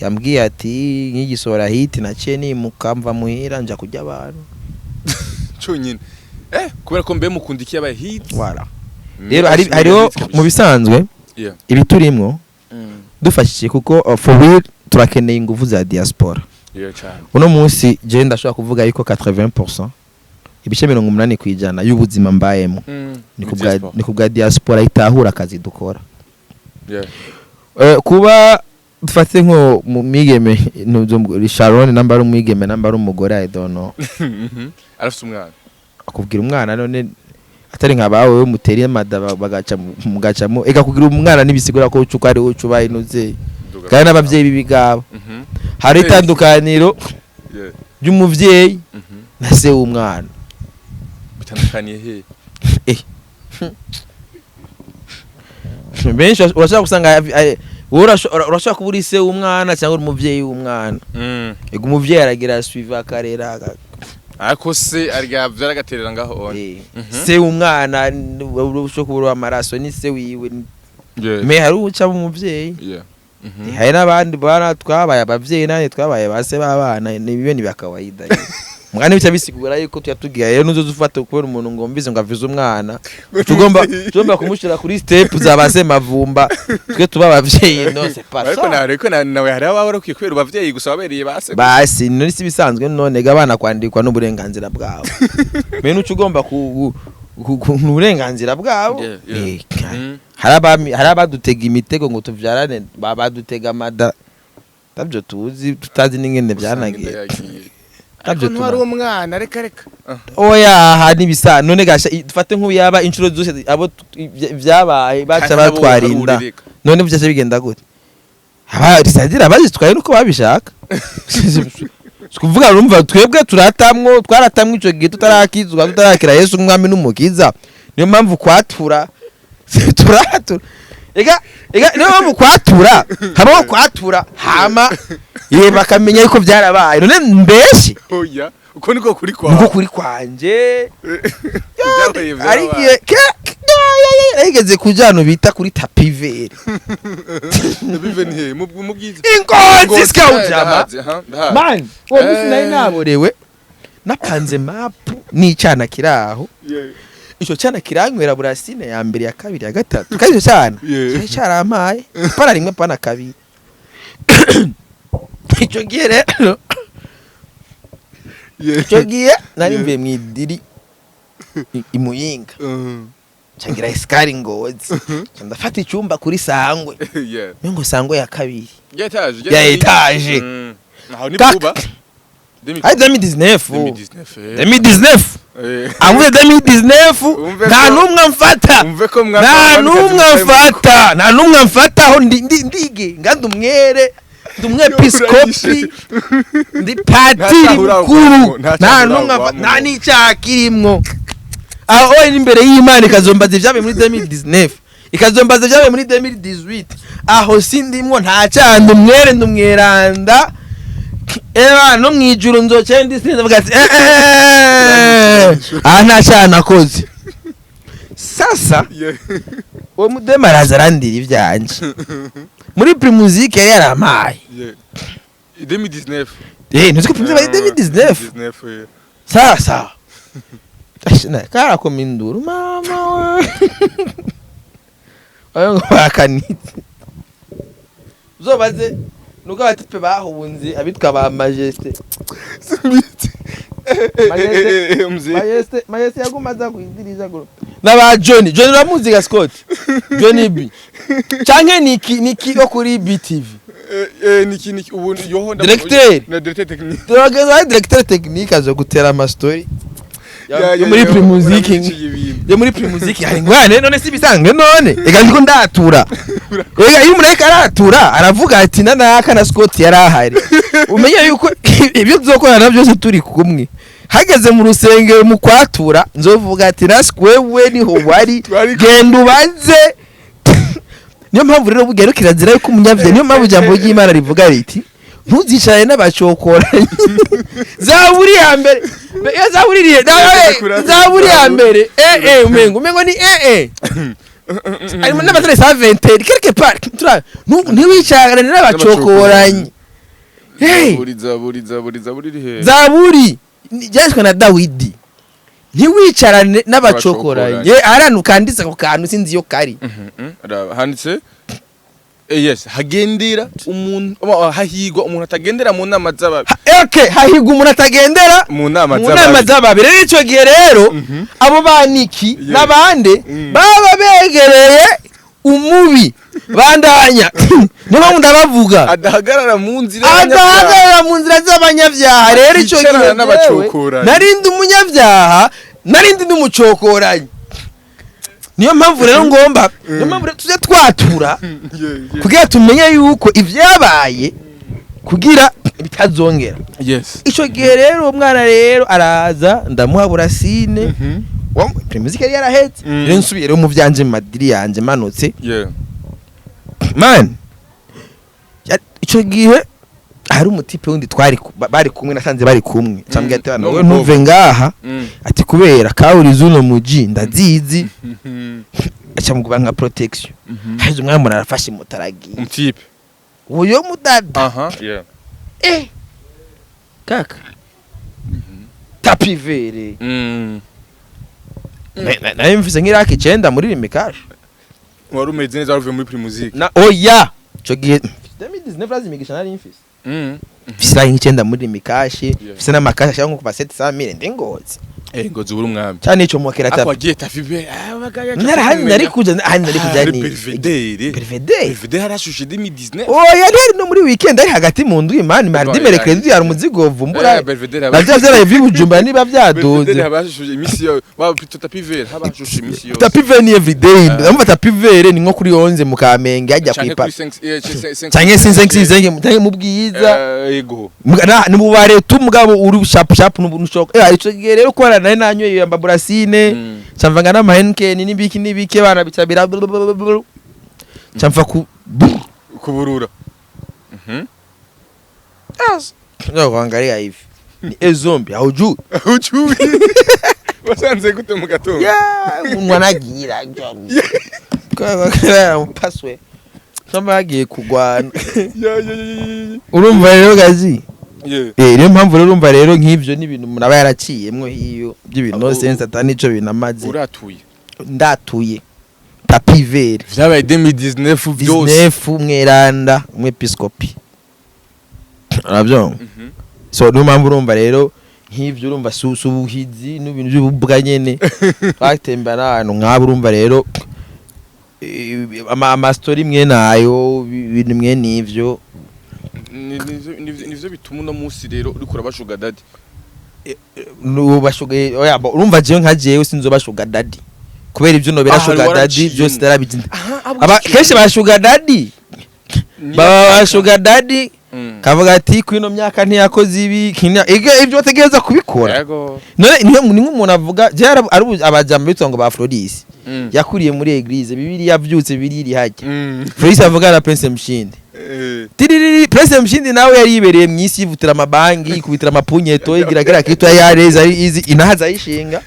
[SPEAKER 1] Yambwiye ati: "Nkigisohora hit naciye nimuka mva muhira nja kurya abantu."
[SPEAKER 2] Conyine kubera ko mbe mukundiki yabaye hit.
[SPEAKER 1] Voilà. Rero hariho mu bisanzwe ibiturimwo dufashije, kuko for real turakeneye ingufu za diaspora.
[SPEAKER 2] Yeah, cyane.
[SPEAKER 1] Uno munsi je ndashobora kuvuga yuko 80%, ibice 80% y'ubuzima mbayemo ni kubwa diaspora itahura akazi dukora. Kuba dufate nko mu mwigeme Sharon, namba ari umwigeme namba ari umugore, I don't know.
[SPEAKER 2] Arafise umwana.
[SPEAKER 1] Akubwira umwana none atari nka bawe mutera amada bagaca mugacamo eka kugira umwana nibisigura ko ucuka ari ucuba inuze kandi n'abavyeyi b'ibigabo hari itandukaniro ry'umuvyeyi na se w'umwana.
[SPEAKER 2] Bitandukaniye he?
[SPEAKER 1] Benshi urashobora gusanga wowe urashobora kuba uri se w'umwana cyangwa uri umuvyeyi w'umwana. Ego, umuvyeyi aragira suivi akarera
[SPEAKER 2] Ariko se arya vyaragaterera ngaho on.
[SPEAKER 1] Se w'umwana ushobora kuba uri uw'amaraso ni se wiwe. Mais hari uca umuvyeyi. Hari n'abandi bana twabaye abavyeyi nane twabaye base b'abana, ni bibe ni bakawaida mugani bica bisigura yuko tuyatugira. Rero nuzoza ufata kubera umuntu ngo mbize ngo avize umwana, tugomba kumushira kuri step za base mavumba twe tuba abavyeyi. Non, c'est pas
[SPEAKER 2] Ariko
[SPEAKER 1] ça.
[SPEAKER 2] na ariko na nawe hari ababa barakwiye kubera abavyeyi gusa babereye base.
[SPEAKER 1] Basi none si bisanzwe none ga abana kwandikwa n'uburenganzira bwabo, mais nuco ugomba ku uburenganzira bwabo. Hari abadutega imitego ngo tuvyarane, badutega amada tabyo tuzi tutazi n'ingene byanagiye. Tabyo
[SPEAKER 2] Ariko ntiwari umwana, reka reka.
[SPEAKER 1] Oya, aha nibisa none gasha dufate nk'uyaba inshuro zose abo vyabaye baca
[SPEAKER 2] Kandi nabo
[SPEAKER 1] batwarinda.
[SPEAKER 2] barurereka.
[SPEAKER 1] None vyose bigenda gute? Aba risadira bazitwaye nuko babishaka. Sikuvuga urumva twebwe turatamwo, twaratamwe ico gihe tutarakizwa, tutarakira Yesu umwami n'umukiza. Niyo mpamvu kwatura turatura ega niyo mpamvu kwatura habaho kwatura hama ye bakamenya yuko byarabaye. None mbeshi?
[SPEAKER 2] Oya, uko niko kuri kwawe.
[SPEAKER 1] Niko kuri kwanje.
[SPEAKER 2] Byabaye,
[SPEAKER 1] ari
[SPEAKER 2] byarabaye.
[SPEAKER 1] igihe yarigeze kuja ahantu bita kuri tapis vert.
[SPEAKER 2] Bive ni he? Mu bwiza.
[SPEAKER 1] Ingozi sikawujama.
[SPEAKER 2] Ndahazi, aha, ndahazi.
[SPEAKER 1] Man, uwo munsi nari naborewe napanze mapu n'icana kiri aho. Ico cana kiranywera burasine ya mbere, ya kabiri, ya gatatu, kandi ico cana cyari carampaye pana rimwe, pana kabiri. Ico gihe rero, ico gihe nari mvuye mw'idiri i Muyinga, ncagira escale Ngozi, nca ndafata icyumba kuri Sangwe, ngo Sangwe ya kabiri.
[SPEAKER 2] Ya étage.
[SPEAKER 1] Ya étage.
[SPEAKER 2] Aho ni vuba.
[SPEAKER 1] Ari 2019.
[SPEAKER 2] 2019.
[SPEAKER 1] 2019. Avuze 2019.
[SPEAKER 2] Umve
[SPEAKER 1] Nta n'umwe amfata.
[SPEAKER 2] Umve ko
[SPEAKER 1] Nta n'umwe amfata, nta n'umwe amfata. Aho ndigenga, ndi umwere, ndi umwepiskopi, ndi patiri
[SPEAKER 2] Nta
[SPEAKER 1] mukuru.
[SPEAKER 2] nta
[SPEAKER 1] Nta n'umwe amfata, nta n'icyaha kirimwo. Aho oye imbere y'Imana ikazombaza ibyabaye muri 2019, ikazombaza ibyabaye muri 2018, aho sindimwo, nta cyaha, ndi umwere, ndi umweranda. Eba no mwijuru nzoca ndi sinzi mvuga ati eh eh, aha nta cyaha nakoze. Sasa uwo mudema araza arandira ivyanje muri Primusic yari yarampaye.
[SPEAKER 2] 2019.
[SPEAKER 1] Ntuzi ko Primusic bari 2019?
[SPEAKER 2] 19, eh.
[SPEAKER 1] Sasa karakoma induru, mama we, ayo ngo bakanitse. Uzobaze nuko abatipe bahunze abitwa ba Majesté.
[SPEAKER 2] Simbizi.
[SPEAKER 1] Majesté.
[SPEAKER 2] Mzee.
[SPEAKER 1] Majesté, Majesté yaguma aza kuidirisha guru n'aba Johnny. Johnny uramuzi ga Scott? Johnny B canke Niki, Niki yo kuri BTV.
[SPEAKER 2] Niki ubu yoho.
[SPEAKER 1] Directeur.
[SPEAKER 2] Na directeur technique.
[SPEAKER 1] Turageza ari directeur technique, azo gutera ama story yo muri Primusic, yo muri Primusic hari ngwane. None si bisanzwe? None ega ndiko ndatura. Ega iyo umuntu ariko aratura aravuga ati na naka na Scott yari ahari. Umenye yuko ibyo tuzokorana byose turi kumwe, hageze mu rusengero mu kwatura nzovuga ati naswewe niho wari. Genda ubaze. Niyo mpamvu rero burya rero kirazira yuko umunyabyaha, niyo mpamvu ijambo ry'Imana rivuga riti ntuzicare n'abacokoranyi. Zaburi ya mbere. Iyo zaburi irihe? Zaburi ya mbere, umengo ni harimo n'amatara sa venteri quelque part. Ntiwicarane n'abacokoranyi. Hey!
[SPEAKER 2] Zaburi, zaburi, zaburi, zaburi iri he?
[SPEAKER 1] Zaburi byanditswe na Dawidi, ntiwicarane n'abacokoranyi. Ahantu kanditse ako kantu sinzi iyo kari.
[SPEAKER 2] Raba, handitse yes, hagendera umuntu, oh, hahigwa umuntu atagendera mu nama z'ababi.
[SPEAKER 1] Okay, hahigwa umuntu atagendera
[SPEAKER 2] mu nama
[SPEAKER 1] mu nama
[SPEAKER 2] z'ababi.
[SPEAKER 1] Z'ababi. Rero icyo gihe rero abo baniki n'abandi baba begereye umubi bandanya, niyo mpamvu ndabavuga.
[SPEAKER 2] Adahagarara mu nzira y'abanyabyaha.
[SPEAKER 1] Adahagarara mu nzira z'abanyabyaha. Rero icyo gihe
[SPEAKER 2] Aticarana
[SPEAKER 1] jewe
[SPEAKER 2] n'abacokoranyi.
[SPEAKER 1] narindi umunyabyaha, narindi n'umucokoranyi. Niyo mpamvu rero ngomba, niyo mpamvu rero tujye twatura kugira tumenye yuko ibyabaye kugira bitazongera. Icyo gihe rero uwo mwana rero araza, ndamuha burasine. Primusic yari yarahetse. Rero nsubiye rero mu vyanje, mu madiri yanje, manutse, man, ico gihe hari umutipe wundi twari bari kumwe, nasanze bari kumwe, cambwira ati bana, wewe
[SPEAKER 2] N'umukobwa.
[SPEAKER 1] ntuve ngaha, ati kubera kawuri zuno muji ndazizi. Aca muguba nka protection. Haheze umwanya mbona arafashe moto aragiye.
[SPEAKER 2] Umutipe.
[SPEAKER 1] Uyo mudada.
[SPEAKER 2] Aha, yeah.
[SPEAKER 1] Kaka tapis vert. Nayo mfise nk'iraki 9 muri Lumicash.
[SPEAKER 2] Wari umeze neza wavuye muri Primusic.
[SPEAKER 1] Na oya, ico gihe 2019 razi imigisha nari mfise, mfise iraki nk'icenda muri Lumicash, mfise n'amakasha ashaka nko kuva 700,000, ndi Ngozi.
[SPEAKER 2] Ngozi uri umwami.
[SPEAKER 1] Cyane ico mokera
[SPEAKER 2] Ako
[SPEAKER 1] tapi.
[SPEAKER 2] wagiye tapi be. Ah, bagaya.
[SPEAKER 1] Narahandi nari kuja, ahandi nari kuja ni
[SPEAKER 2] Belvedere.
[SPEAKER 1] Belvedere.
[SPEAKER 2] Belvedere harashushe 2019.
[SPEAKER 1] Oya, ntihari no muri weekend, ari hagati mu ndwi mani, mardi,
[SPEAKER 2] Oya,
[SPEAKER 1] mercredi hari umuzigo vumbura.
[SPEAKER 2] Belvedere.
[SPEAKER 1] Navyo vyaraye vy'Ibujumbura niba vyaduze.
[SPEAKER 2] Belvedere habashushe imisi yo. Ba plutôt tapis vert habashushe imisi yose.
[SPEAKER 1] Tapis vert ni everyday. Ndumva tapis vert ni nko kuri 11 mu Kamenge hajya
[SPEAKER 2] Canke
[SPEAKER 1] kwipa
[SPEAKER 2] kuri 5 5.
[SPEAKER 1] Canke 5 5 canke mu Bwiza.
[SPEAKER 2] Yego.
[SPEAKER 1] Ni mu bare tu, mugabo uri sharp sharp n'ubushoka. Ico gihe rero ko nari nanyoye iyo mbaburasine, camvanga n'ama Heineken n'ibiki n'ibiki, bana bicabira camva ku
[SPEAKER 2] Kuburura.
[SPEAKER 1] Ndio kuangalia hivi ni ezombi haujui.
[SPEAKER 2] Ucubi. Wasanze gute mu gatondo?
[SPEAKER 1] Yeah, umuntu anagira mpaswe kama yagiye kugwana.
[SPEAKER 2] Ya ya ya.
[SPEAKER 1] Urumva rero gazi. Niyo mpamvu rero urumva rero nk'ivyo ni ibintu umuntu aba yaraciyemwo hiyo by'ibintu
[SPEAKER 2] Abo-
[SPEAKER 1] sense atani ico binamaze.
[SPEAKER 2] Uratuye.
[SPEAKER 1] Ndatuye tapis vert.
[SPEAKER 2] Vyabaye 2019 byose.
[SPEAKER 1] 19, mweranda, umwepiskopi, urabyumva?
[SPEAKER 2] Mhm.
[SPEAKER 1] So niyo mpamvu urumva rero nk'ivyo urumva si ubuhizi n'ibintu by'ububwa nyene twatembera n'ahantu nk'abo. Urumva rero ama story mwe nayo, ibintu mwe n'ivyo.
[SPEAKER 2] Nivyo bituma uno munsi rero uriko uraba sugar daddy.
[SPEAKER 1] Nubashugaye oya bo, urumva jewe nka jewe sinzoba sugar daddy kubera ivyo nobera
[SPEAKER 2] Ah,
[SPEAKER 1] sugar daddy
[SPEAKER 2] waraciyemo.
[SPEAKER 1] byose narabizi. Aba kenshi ba sugar daddy baba ba sugar daddy kavuga ati kwino myaka ntiyakoze ibi ibyo bategereza kubikora. None niyo ni nk'umuntu avuga je ari abajambo bitwa ngo ba Floris yakuriye muri église, Bibiliya yavyutse, Bibiliya iri hajya. Floris avuga na Prince Mshindi. Tiririri, Prince Mshindi nawe yari yibereye mu isi, yivutira amabangi, yikubitira amapunyeto, yigira gira kitu yareza izi inahaza ayishinga.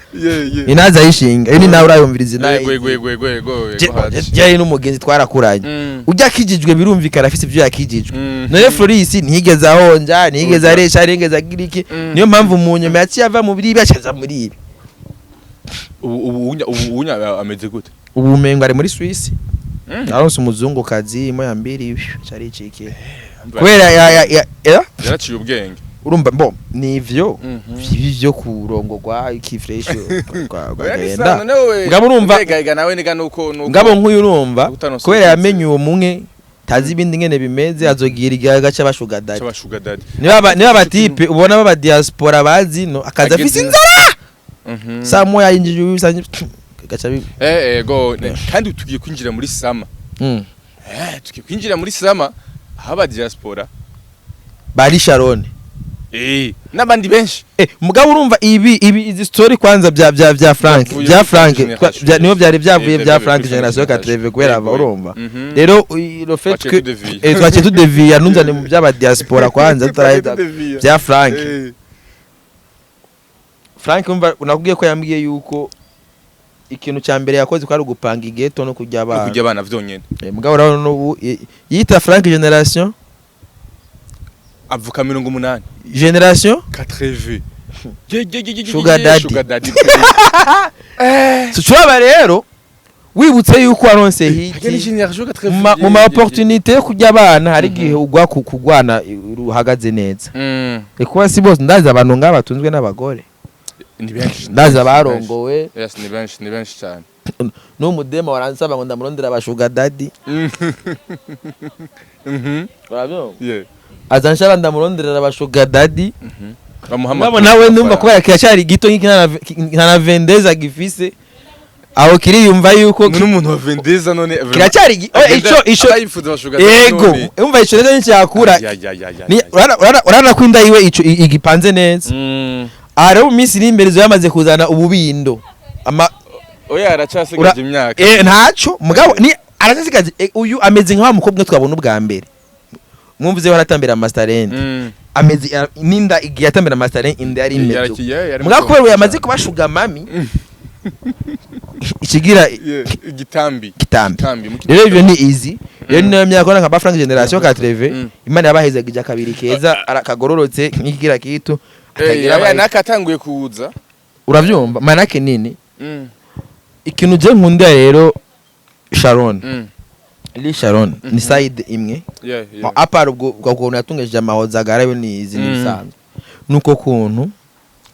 [SPEAKER 1] Inahaza ayishinga ini nawe urayumviriza inaha.
[SPEAKER 2] Yego yego yego yego yego yego haje.
[SPEAKER 1] Yari n'umugenzi twarakuranye. Ujya akijijwe birumvikana afise ibyo yakijijwe. None Floris ntiyigeze ahonja, ntiyigeze
[SPEAKER 2] Oya.
[SPEAKER 1] aresha, ntiyigeze agira iki. Niyo mpamvu mu nyuma yaciye ava mu biribi acaza muri ibi.
[SPEAKER 2] Ubu unya ameze gute?
[SPEAKER 1] Ubu umengo ari muri Suisse. Aronse umuzungukazi moya mbiri caricikiye kubera ya.
[SPEAKER 2] Yaraciye ubwenge.
[SPEAKER 1] Urumva bo nivyo
[SPEAKER 2] Mhm.
[SPEAKER 1] ibi vyo kurongogwa iki fresh
[SPEAKER 2] Oya, ni
[SPEAKER 1] kwagenda.
[SPEAKER 2] sana, nawe.
[SPEAKER 1] Ngabo urumva-
[SPEAKER 2] Mbega nawe niga nuko
[SPEAKER 1] ngabo nk'uyu urumva
[SPEAKER 2] Utanosa
[SPEAKER 1] kubera
[SPEAKER 2] ubwenge.
[SPEAKER 1] yamenye uwo mumwe tazi ibindi ngene bimeze azogira igihe gace ba sugar daddy.
[SPEAKER 2] C'aba sugar daddy.
[SPEAKER 1] Niba abatipe ubona baba diaspora bazi no akaza
[SPEAKER 2] Ageze
[SPEAKER 1] afise
[SPEAKER 2] ino.
[SPEAKER 1] inzara saa moya yinjije ubisange gaca bi
[SPEAKER 2] Ego kandi tugiye kwinjira muri summer. Tugiye kwinjira muri summer aho aba diaspora
[SPEAKER 1] bari Sharon
[SPEAKER 2] n'abandi benshi.
[SPEAKER 1] Mugabo urumva ibi izi story kwanza bya Frank
[SPEAKER 2] Byavuye
[SPEAKER 1] bya
[SPEAKER 2] kuri
[SPEAKER 1] Frank
[SPEAKER 2] Generation.
[SPEAKER 1] niho byari byavuye bya
[SPEAKER 2] byavuye
[SPEAKER 1] Frank
[SPEAKER 2] kuri
[SPEAKER 1] Generation
[SPEAKER 2] Generation.
[SPEAKER 1] 80 kubera ava
[SPEAKER 2] Yego.
[SPEAKER 1] urumva.
[SPEAKER 2] Rero
[SPEAKER 1] Rero le fait
[SPEAKER 2] Twaciye
[SPEAKER 1] que
[SPEAKER 2] tudeviye.
[SPEAKER 1] Twaciye tudeviya ntunzane mu by'aba diaspora kwanza tutaraheza bya Frank. Frank umva nakubwiye ko yambwiye yuko ikintu cya mbere yakoze ko ari ugupanga igeto no kurya abana.
[SPEAKER 2] Kujya abana vyonyene.
[SPEAKER 1] Mugabo urabona n'ubu yita Frank Generation
[SPEAKER 2] Avuka 80.
[SPEAKER 1] Generation
[SPEAKER 2] 80.
[SPEAKER 1] Sugar daddy.
[SPEAKER 2] Sugar daddy.
[SPEAKER 1] So turaba rero wibutse yuko waronse
[SPEAKER 2] Harya ni
[SPEAKER 1] hit
[SPEAKER 2] generation 80.
[SPEAKER 1] mu ma opportunité yo kurya abana hari igihe ugwa ku kugwana ruhagaze neza. Kuba si bose, ndazi abantu ngaba batunzwe n'abagore.
[SPEAKER 2] Ni benshi.
[SPEAKER 1] Ndazi abarongowe.
[SPEAKER 2] Yes, ni benshi, ni benshi cyane.
[SPEAKER 1] N'umudema waransaba ngo ndamurondera aba sugar daddy. Urabyumva?
[SPEAKER 2] Yeah.
[SPEAKER 1] Aza nshaba ndamuronderera aba sugar daddy.
[SPEAKER 2] Bamuhamagara.
[SPEAKER 1] Ngabo nawe ndumva kubera kiracyari gito nk'iki nta na vendeza gifise aho kiriyumva yuko
[SPEAKER 2] N'umuntu wa vendeza none
[SPEAKER 1] kiracyari oh, ico
[SPEAKER 2] aba yifuza aba sugar daddy.
[SPEAKER 1] Ego, umva ico rero nticyakura.
[SPEAKER 2] Ya ya ya ya.
[SPEAKER 1] Urabona ko inda yiwe ico igipanze neza. Aha rero mu minsi iri imbere izo yamaze kuzana ububindo ama
[SPEAKER 2] Oya, aracyasigaje imyaka.
[SPEAKER 1] Ntaco mugabo ni aracyasigaje uyu ameze nka wa mukobwa twabona ubwa mbere mwumvize ko aratambira masterend. Ameze n'inda igihe yatambira masterend inda yari imeze uko.
[SPEAKER 2] Yari
[SPEAKER 1] Mugabo
[SPEAKER 2] muto.
[SPEAKER 1] kubera ubu yamaze kuba sugar mummy ikigira
[SPEAKER 2] Yeah, igitambi.
[SPEAKER 1] Gitambi.
[SPEAKER 2] Gitambi
[SPEAKER 1] Rero ivyo ni easy rero niyo myaka nka ba Frank Generation 80. Imana yabahezaga kabiri keza kagororotse nk'ikigira kitu akagira
[SPEAKER 2] Aya nakatanguye kuza.
[SPEAKER 1] Uravyumva manake nini ikintu je nkunda rero Sharon li Sharon ni side imwe. Apart ubwo kuntu yatungishije amahoza yo ni izi nibisanzwe nuko kuntu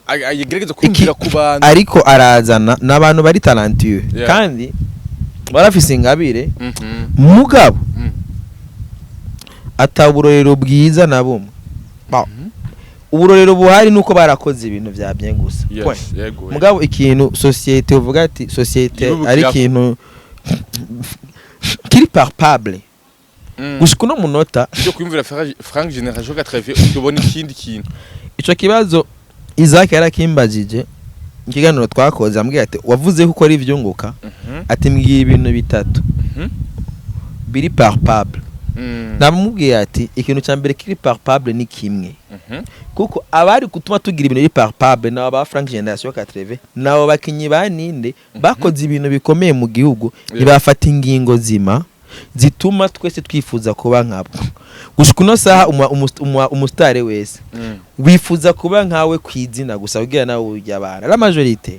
[SPEAKER 2] Agerageza kumvira ku bantu.
[SPEAKER 1] Ariko arazana n'abantu bari talentueux kandi barafise ingabire mugabo ata uburorero bwiza na bumwe. Ba- Uburorero buhari nuko barakoze ibintu vya bien gusa. Point.
[SPEAKER 2] Yes, yego.
[SPEAKER 1] Mugabo ikintu société uvuga ati société
[SPEAKER 2] Yibukira
[SPEAKER 1] ari
[SPEAKER 2] ko.
[SPEAKER 1] ikintu kiri palpable gushika uno munota.
[SPEAKER 2] Ibyo kwiyumvira Frank Generation 80 tubona ikindi kintu.
[SPEAKER 1] Ico kibazo Isaac yarakimbajije ikiganiro twakoze, ambwira ati wavuze ko ukora ivyunguka, ati mbwiye ibintu bitatu biri palpable. Namubwiye ati ikintu cya mbere kiri palpable ni kimwe kuko abari gutuma tugira ibintu biri palpable nabo ba Frank Generation 80 nabo bakinyi ba ninde bakoze ibintu bikomeye mu gihugu ntibafata ingingo zima. Zituma twese twifuza kuba nkabo. Gushika uno saha umusitari wese wifuza kuba nkawe kwizina gusa kugira nawe urya abana, la majorité.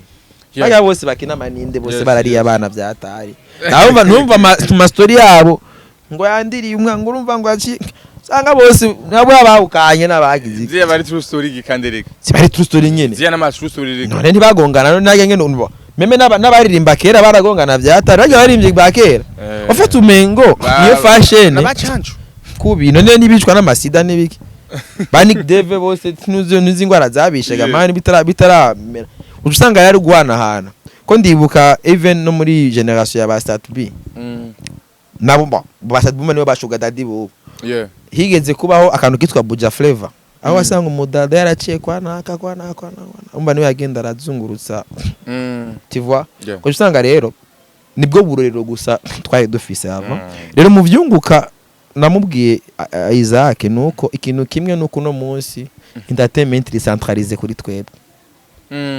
[SPEAKER 1] Baya bose bakina amaninde bose barariye abana vyatari. Nawe ntumva ama story yabo ngo yandiriye umwana, ngo urumva ngo yaci usanga bose nabo abahukanye n'abagize iki.
[SPEAKER 2] Ziya bari true story gikandereka.
[SPEAKER 1] Zibari true story nyene.
[SPEAKER 2] Ziya n'ama true story reka.
[SPEAKER 1] None ntibagongana none najya nyene umva meme n'abaririmba kera baragongana vyatari, bajya baririmbye ba kera. Ufite umengo niyo fashion
[SPEAKER 2] n'abacancu
[SPEAKER 1] kubi none nibicwa n'amasida n'ibiki, ba Nick Dave bose nuzi nuzi ingwara zabishaga. Man, bitaramera uca usanga yari guhanahana ko ndibuka even no muri generation ya ba Sat B nabo ba Sat B nibo ba Sugar Daddy bubu. Higeze kubaho akantu kitwa Buja Flavor aho wasanga umudada yaraciye kwa naka, kwa naka, kwa naka, umva niwe yagenda arazungurutsa. Tu vois? Ko usanga rero nibwo burorero gusa twari dufise ava. Rero mu vyunguka namubwiye Isaac nuko ikintu kimwe nuko uno munsi entertainment iri centralisé kuri twebwe.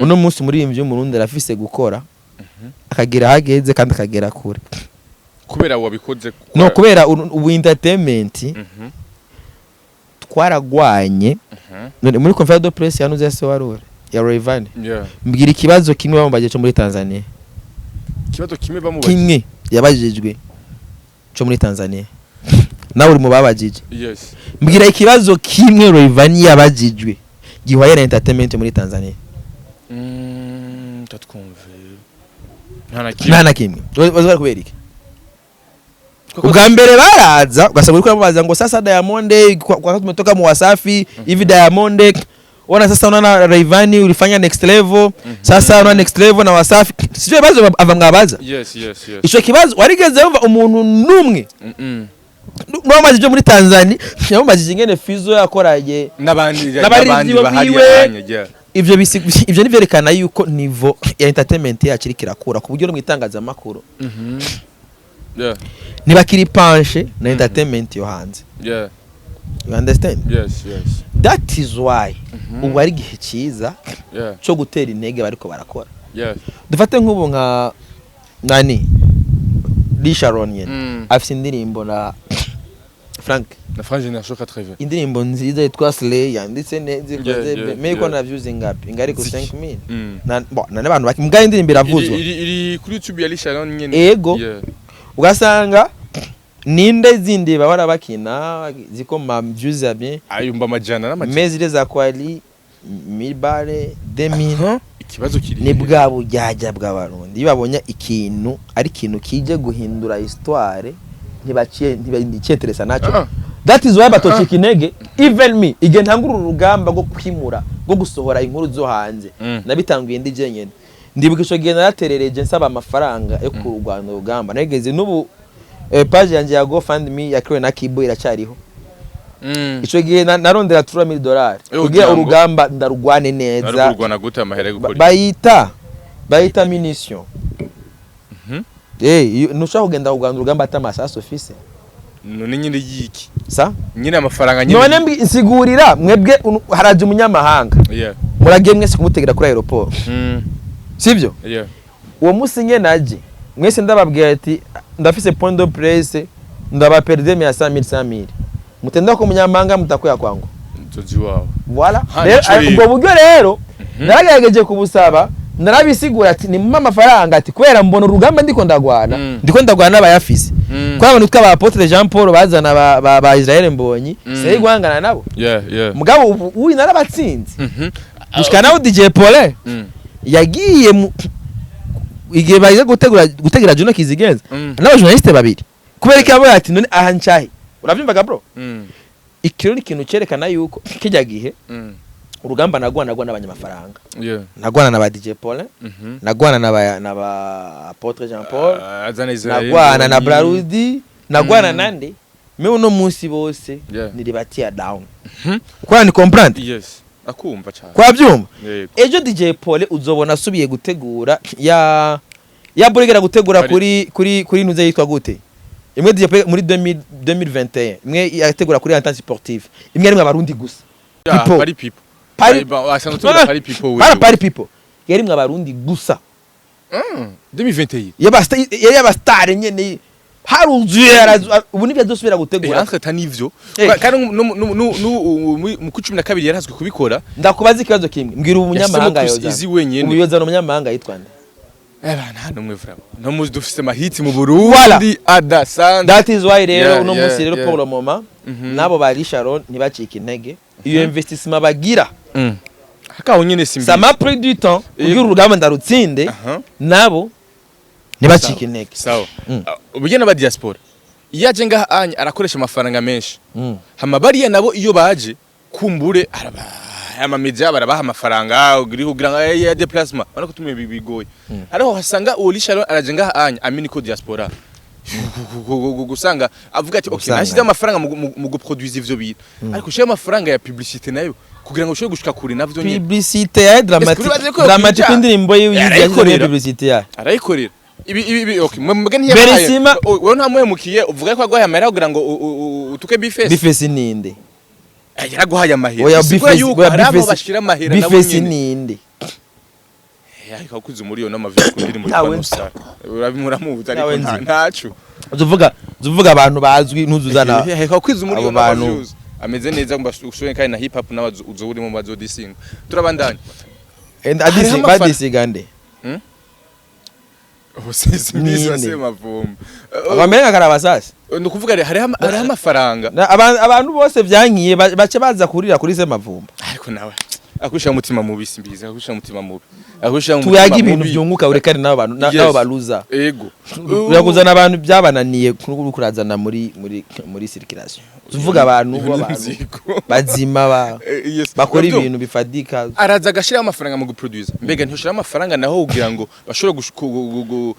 [SPEAKER 1] Uno munsi umuririmbyi w'Umurundi arafise gukora akagera ahageze kandi akagera kure.
[SPEAKER 2] Kubera wabikoze.
[SPEAKER 1] No kubera ubu entertainment twaragwanye. None muri conférence de presse yanuze ya Sewarure ya Rayvanny, mbwira ikibazo kimwe bamubajije cyo muri Tanzania.
[SPEAKER 2] Ikibazo kimwe bamubaje?
[SPEAKER 1] Kimwe yabajijwe cyo muri Tanzania, nawe uri mu babajije.
[SPEAKER 2] Yes.
[SPEAKER 1] Mbwira ikibazo kimwe Rayvanny yabajijwe gihwaye na entertainment muri Tanzania.
[SPEAKER 2] Tatwumve, nta na kimwe.
[SPEAKER 1] Nta na kimwe. Baza kubera iki? Ubwa mbere baraza ugasanga uriko uramubaza ngo sasa Diamond kwa tumetoka mu Wasafi hivi, Diamond ona sasa unaona Rayvanny ulifanya next level, sasa unaona next level na Wasafi, sivyo ibibazo ava mwabaza?
[SPEAKER 2] Yes.
[SPEAKER 1] Ico kibazo warigeze wumva umuntu numwe n'uwamaze ibyo muri Tanzania yamubajije ingene Fizo yakoranye
[SPEAKER 2] n'abandi
[SPEAKER 1] n'abaririmbyi
[SPEAKER 2] n'abandi bahari
[SPEAKER 1] biwe.
[SPEAKER 2] Anya, yeah.
[SPEAKER 1] Ivyo nivyerekana yuko niveau ya entertainment yacu iriko irakura ku buryo no mu itangazamakuru ntibakiri penché na entertainment yo hanze. You understand?
[SPEAKER 2] Yes.
[SPEAKER 1] That is why ubu ari igihe cyiza cyo gutera intege bariko barakora. Dufate nk'ubu nka nani, Lisharon nyene afise indirimbo na Frank.
[SPEAKER 2] Na Frank Génération 80.
[SPEAKER 1] Indirimbo nziza yitwa Slay yanditse neza ikoze mais ko na views ingapi ingari ku
[SPEAKER 2] Ziki.
[SPEAKER 1] 5000 na bon na n'abantu baki mbwa indirimbo iravuzwa.
[SPEAKER 2] Iri kuri YouTube ya Lisharon nyene.
[SPEAKER 1] Ego. Ugasanga ninde zindi bahora bakina ziko ma views ya bien?
[SPEAKER 2] Ayumba amajana n'amajana.
[SPEAKER 1] Mais zile za kwali 1000 bare 2000.
[SPEAKER 2] Ikibazo kiri
[SPEAKER 1] Ni bwa bujyajya bw'Abarundi, iyo babonye ikintu ari ikintu kije guhindura histoire ntibaciye ntibaciyenteresa nacyo. That is why batocika intege. Even me, igihe ntangura urugamba rwo kwimura, rwo gusohora inkuru zo hanze, nabitanguye ndi jenyine. Ndibuka ico gihe naraterereje nsaba amafaranga yo kurwana urugamba nageze n'ubu page yanjye ya GoFundMe yakiriwe na Kibo iracyariho. Ico gihe narondera $3000
[SPEAKER 2] Yo,
[SPEAKER 1] kugira
[SPEAKER 2] kugira ngo-
[SPEAKER 1] urugamba ndarugwane
[SPEAKER 2] Ari
[SPEAKER 1] neza.
[SPEAKER 2] kurwana gute amahera yo gukora?
[SPEAKER 1] Bayita munition. Ntushobora kugenda kurwana urugamba ata amasasu ufise.
[SPEAKER 2] None nyine yiki?
[SPEAKER 1] Sa
[SPEAKER 2] Nyine amafaranga nyine.
[SPEAKER 1] None nsigurira mwebwe haraje umunyamahanga, muragiye mwese kumutegera kuri aéroport, sivyo?
[SPEAKER 2] Yeah.
[SPEAKER 1] Uwo munsi nyene aje mwese ndababwira ati ndafise point de presse, ndaba per diem ya 100 000 100 000, mutenda ko umunyamahanga mutakuya kwangu.
[SPEAKER 2] Nzozi wawe.
[SPEAKER 1] Voilà.
[SPEAKER 2] Ha,
[SPEAKER 1] Rero
[SPEAKER 2] nico rero.
[SPEAKER 1] ubwo buryo rero naragerageje kubusaba, narabisigura ati nimumpe amafaranga, ati kubera mbona urugamba ndiko ndagwana, ndiko ndagwana n'abayafise. Kwa abantu twaba Apotre Jean Paul bazana ba Israel Mbonyi, sinari guhangana nabo. Mugabo ubu uyu narabatsinze gushika naho DJ Paulin yagiye mu igihe baje gutegura gutegera Juno Kizigenza n'abajournaliste babiri kubera ko yabaye ati none aha ncahe, uravyumvaga bro? Ikiro ni ikintu cyerekana yuko kijya gihe urugamba nagwana n'abanyamafaranga, nagwana na ba DJ Paulin, nagwana na ba Apotre Jean Paul,
[SPEAKER 2] Azana Israel
[SPEAKER 1] nagwana na
[SPEAKER 2] Mbonyi.
[SPEAKER 1] Brarudi, nagwana nande mais uno munsi bose niribatia down kwa ni comprendre.
[SPEAKER 2] Yes, akumva cyane.
[SPEAKER 1] Kwa byumva.
[SPEAKER 2] Yego.
[SPEAKER 1] Ejo DJ Paul uzobona asubiye gutegura ya burigera gutegura kuri ntuze yitwa gute, imwe DJ Paul muri 2000 2021 imwe yategura kuri entente sportive, imwe arimwe Abarundi gusa. People.
[SPEAKER 2] Party people. Asanzwe tubona Party people wewe.
[SPEAKER 1] Para Party people yarimwe Abarundi gusa.
[SPEAKER 2] 2021.
[SPEAKER 1] Yaba yari abastar nyene. Haruzuye ubu nibyo azosubira gutegura.
[SPEAKER 2] Entre temps nivyo. Kandi mu 12 yarazwi kubikora.
[SPEAKER 1] Ndakubaza ikibazo kimwe, mbwira ubu umunyamahanga
[SPEAKER 2] Yashizemo
[SPEAKER 1] yoza.
[SPEAKER 2] izi wenyene.
[SPEAKER 1] Ubu yozana umunyamahanga yitwa nde?
[SPEAKER 2] Eh, nta numwe vraiment no muzi, dufise amahiti mu Burundi adasanzwe.
[SPEAKER 1] That is why rero uno munsi rero, pour le moment, nabo bari Sharon ntibacika intege, iyo investissement bagira,
[SPEAKER 2] Hakaho nyene simbi.
[SPEAKER 1] ça m'a pris du temps kugira urugamba ndarutsinde. Nabo ntibacike intege.
[SPEAKER 2] Sawa. Uburyo n'aba diaspora iyo aje ngaha anya arakoresha amafaranga menshi, hama bariya nabo iyo baje kumbure araba ama media barabaha amafaranga ugiri kugira ngo ya déplacement, urabona ko tumwe bigoye. Ariho hasanga uwo Richard araje ngaha anya amini ko diaspora gusanga avuga ati okay,
[SPEAKER 1] Gusanga.
[SPEAKER 2] nashize amafaranga mu guproduire ivyo bintu, ariko ushire amafaranga ya publicité nayo kugira ngo ushobore gushika kure navyo nyene.
[SPEAKER 1] Publicité ya Dramatic.
[SPEAKER 2] Ese uribaza ko
[SPEAKER 1] Dramatic,
[SPEAKER 2] yokwija?
[SPEAKER 1] indirimbo yiwe
[SPEAKER 2] Arayikorera.
[SPEAKER 1] publicité ya
[SPEAKER 2] Arayikorera ibi okay, mwe ntiyabahaye.
[SPEAKER 1] Berisima.
[SPEAKER 2] Wewe ntamuhemukiye, uvuga ko aguhaye amahera kugira ngo utuke Bifesi.
[SPEAKER 1] Bifesi ninde?
[SPEAKER 2] Yaraguhaye amahera.
[SPEAKER 1] Oya.
[SPEAKER 2] Bisigura
[SPEAKER 1] Bifesi,
[SPEAKER 2] yuko
[SPEAKER 1] oya.
[SPEAKER 2] hari abo
[SPEAKER 1] Bifesi,
[SPEAKER 2] bashira amahera nabo
[SPEAKER 1] Bifesi
[SPEAKER 2] nyene.
[SPEAKER 1] ninde?
[SPEAKER 2] Ariko akuze umuriyoni n'amavi ku ndirimbo
[SPEAKER 1] Ntawe
[SPEAKER 2] yitwa
[SPEAKER 1] nzi.
[SPEAKER 2] Nusa, urabimuramuzi ariko
[SPEAKER 1] Ntawe nzi.
[SPEAKER 2] ntaco.
[SPEAKER 1] Uzuvuga abantu bazwi, ntuzuzana
[SPEAKER 2] Ariko akuze umuriyoni
[SPEAKER 1] abo bantu.
[SPEAKER 2] n'amaviews ameze neza ngo ushoye, kandi na hip hop nawe uzo urimo bazodisinga. Turabandanya.
[SPEAKER 1] And
[SPEAKER 2] Hariho
[SPEAKER 1] adisi badisiga nde?
[SPEAKER 2] Ubusizi mbizi.
[SPEAKER 1] Ninde?
[SPEAKER 2] Wase mavumba.
[SPEAKER 1] Abamenga karabasasi.
[SPEAKER 2] Ni ukuvuga rero hariho amafaranga.
[SPEAKER 1] Abantu bose byankiye bace baza kurira kuri se mavumba.
[SPEAKER 2] Ariko nawe akusha umutima mubi, simbizi, akusha umutima mubi, akusha umutima
[SPEAKER 1] Tuyaga ibintu
[SPEAKER 2] mubi.
[SPEAKER 1] byunguka, urekane n'abo bantu n'abo baluza.
[SPEAKER 2] Ego.
[SPEAKER 1] Urakuzana abantu byabananiye kurazana muri circulation, tuvuga abantu
[SPEAKER 2] Iyo ni
[SPEAKER 1] b'abantu
[SPEAKER 2] inzigo.
[SPEAKER 1] bazima ba
[SPEAKER 2] Yes.
[SPEAKER 1] bakora
[SPEAKER 2] Nabyo,
[SPEAKER 1] ibintu bifadika.
[SPEAKER 2] Araza agashyiraho amafaranga mu guproduce, mbega ntiyoshiraho amafaranga naho kugira ngo bashobore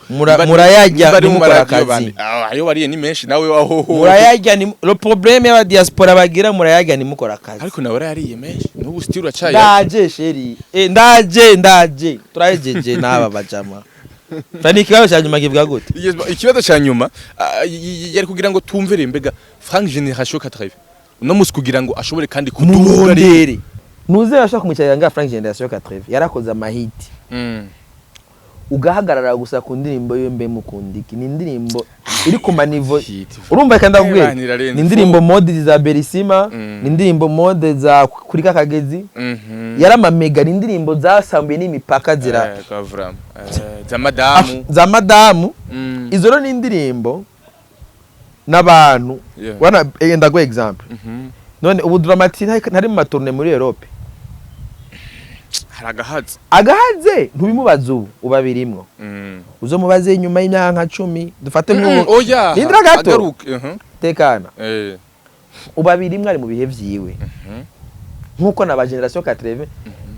[SPEAKER 1] Murayarya,
[SPEAKER 2] niba ari mu
[SPEAKER 1] ntimukore
[SPEAKER 2] maradiyo
[SPEAKER 1] akazi.
[SPEAKER 2] bandi. Ah, ayo bariye ni menshi nawe waho.
[SPEAKER 1] Murayarya ni le problème y'aba diaspora bagira, murayarya nimukora akazi.
[SPEAKER 2] Ariko nawe yarariye menshi, n'ubu still uracaye.
[SPEAKER 1] Ndaje chéri, ndaje, ndaje, turahejeje n'aba bajama. Tani ikibazo cya nyuma kivuga gute?
[SPEAKER 2] Yes, ikibazo cya nyuma yari kugira ngo tumvere mbega Frank Generation 80 uno musi kugira ngo ashobore kandi kuduga.
[SPEAKER 1] Murondere nuze yashaka kumwicarira nga Frank Generation 80 yarakoze amahiti, ugahagarara gusa ku ndirimbo yo mbe mukundiki, ni indirimbo iri ku ma niveau.
[SPEAKER 2] Hit.
[SPEAKER 1] Urumva kandi ndakubwira,
[SPEAKER 2] Eh, irarenze.
[SPEAKER 1] ni indirimbo mode za Berisima, ni indirimbo mode za kuri kakagezi, yaramamega, ni indirimbo zasambuye n'imipaka zira
[SPEAKER 2] Kwa vraiment. Za madamu.
[SPEAKER 1] Za madamu. Izo rero ni indirimbo n'abantu wana ndaguha example. None ubu Dramati ntari mu ma tournées muri Europe?
[SPEAKER 2] Hari agahazi.
[SPEAKER 1] Agahaze ntubimubaza ubu, uba birimwo. Uzomubaze nyuma y'imyaka nka 10, dufate nk'ubu.
[SPEAKER 2] Oya.
[SPEAKER 1] Rindira gato.
[SPEAKER 2] Agaruke.
[SPEAKER 1] Tekana. Uba birimwo, ari mu bihe vyiwe, nkuko na ba generation 80,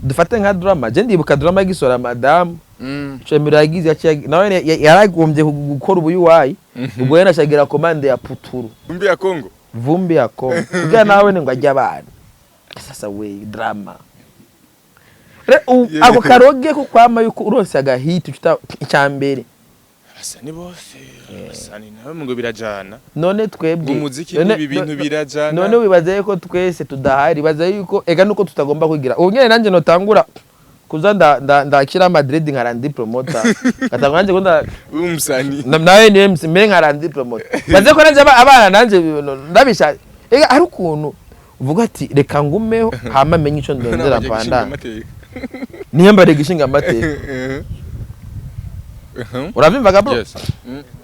[SPEAKER 1] dufate nka Drama, je ndibuka Drama igisora madamu. Cemero yagize nawe yaragombye gukora ubuyuwayi, ubwo yari ashagira commande ya puturu.
[SPEAKER 2] Mbi ya Kongo.
[SPEAKER 1] Vumbi ya Kongo, kugira nawe ngo ajye abana sasa we Drama. Ako karoge ko kwama yuko uronse agahiti ucuta icyambere.
[SPEAKER 2] Abasani bose, abasani nawe ngo birajana.
[SPEAKER 1] None twebwe
[SPEAKER 2] Umuziki n'ibi bintu birajana.
[SPEAKER 1] None wibaza yuko twese tudahari, baza yuko ega nuko tutagomba kugira ubu nyene, nanjye notangura kuza ndakira Madrid nka Randi Promoter, ngatangura nanjye ko
[SPEAKER 2] Umusani.
[SPEAKER 1] Nawe ni MC mbere nka Randi Promoter, baze ko nanjye abana nanjye ndabisha. Ega hari ukuntu uvuga ati reka ngumeho hama menye ico ndondera mpanda niyambare gishinga amateka. Uravyumvaga bro?
[SPEAKER 2] Yes.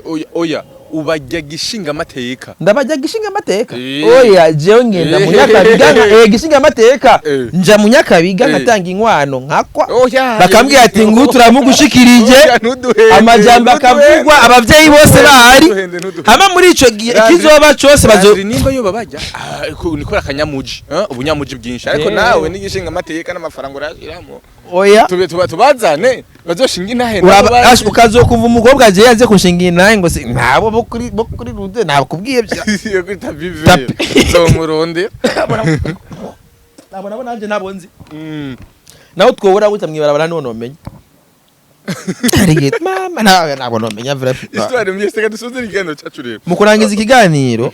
[SPEAKER 2] Oya, oya, ubajya gishinga amateka.
[SPEAKER 1] Ndabajya gishinga amateka.
[SPEAKER 2] Eh.
[SPEAKER 1] Oya, jewe ngenda mu Nyakabiga gishinga amateka. Nja mu Nyakabiga, nkatanga inkwano, nkakwa.
[SPEAKER 2] Oya.
[SPEAKER 1] Bakambwira ati ngu turamugushikirije.
[SPEAKER 2] Oya, ntuduhende,
[SPEAKER 1] Amajambo
[SPEAKER 2] ntuduhende.
[SPEAKER 1] akavugwa abavyeyi bose bahari.
[SPEAKER 2] Ntuduhende, ntuduhende.
[SPEAKER 1] Hama muri ico gihe
[SPEAKER 2] Landry-
[SPEAKER 1] ikizoba cose bazo
[SPEAKER 2] Landry nimba yo babajya nikora akanyamuji, ubunyamuji bwinshi, ariko nawe n'igishinga amateka n'amafaranga urashiramo.
[SPEAKER 1] Oya.
[SPEAKER 2] Tube tuba tubazane bazoshinga intahe nabo bazi.
[SPEAKER 1] Ukazokumva umukobwa aje yaje kunshinga intahe ngo si ntabo bo kuri rude nabakubwiye bya
[SPEAKER 2] Yo kuri tapi
[SPEAKER 1] Tapi.
[SPEAKER 2] Zomuronde.
[SPEAKER 1] Nabo nabo nanje nabo nzi. Naho twobora gutya mwibarabara none nomenya. Arigete mama nawe nabo nomenya vrai.
[SPEAKER 2] Histoire mbi, reka dusoze ikiganiro cyacu rero.
[SPEAKER 1] Mu kurangiza ikiganiro,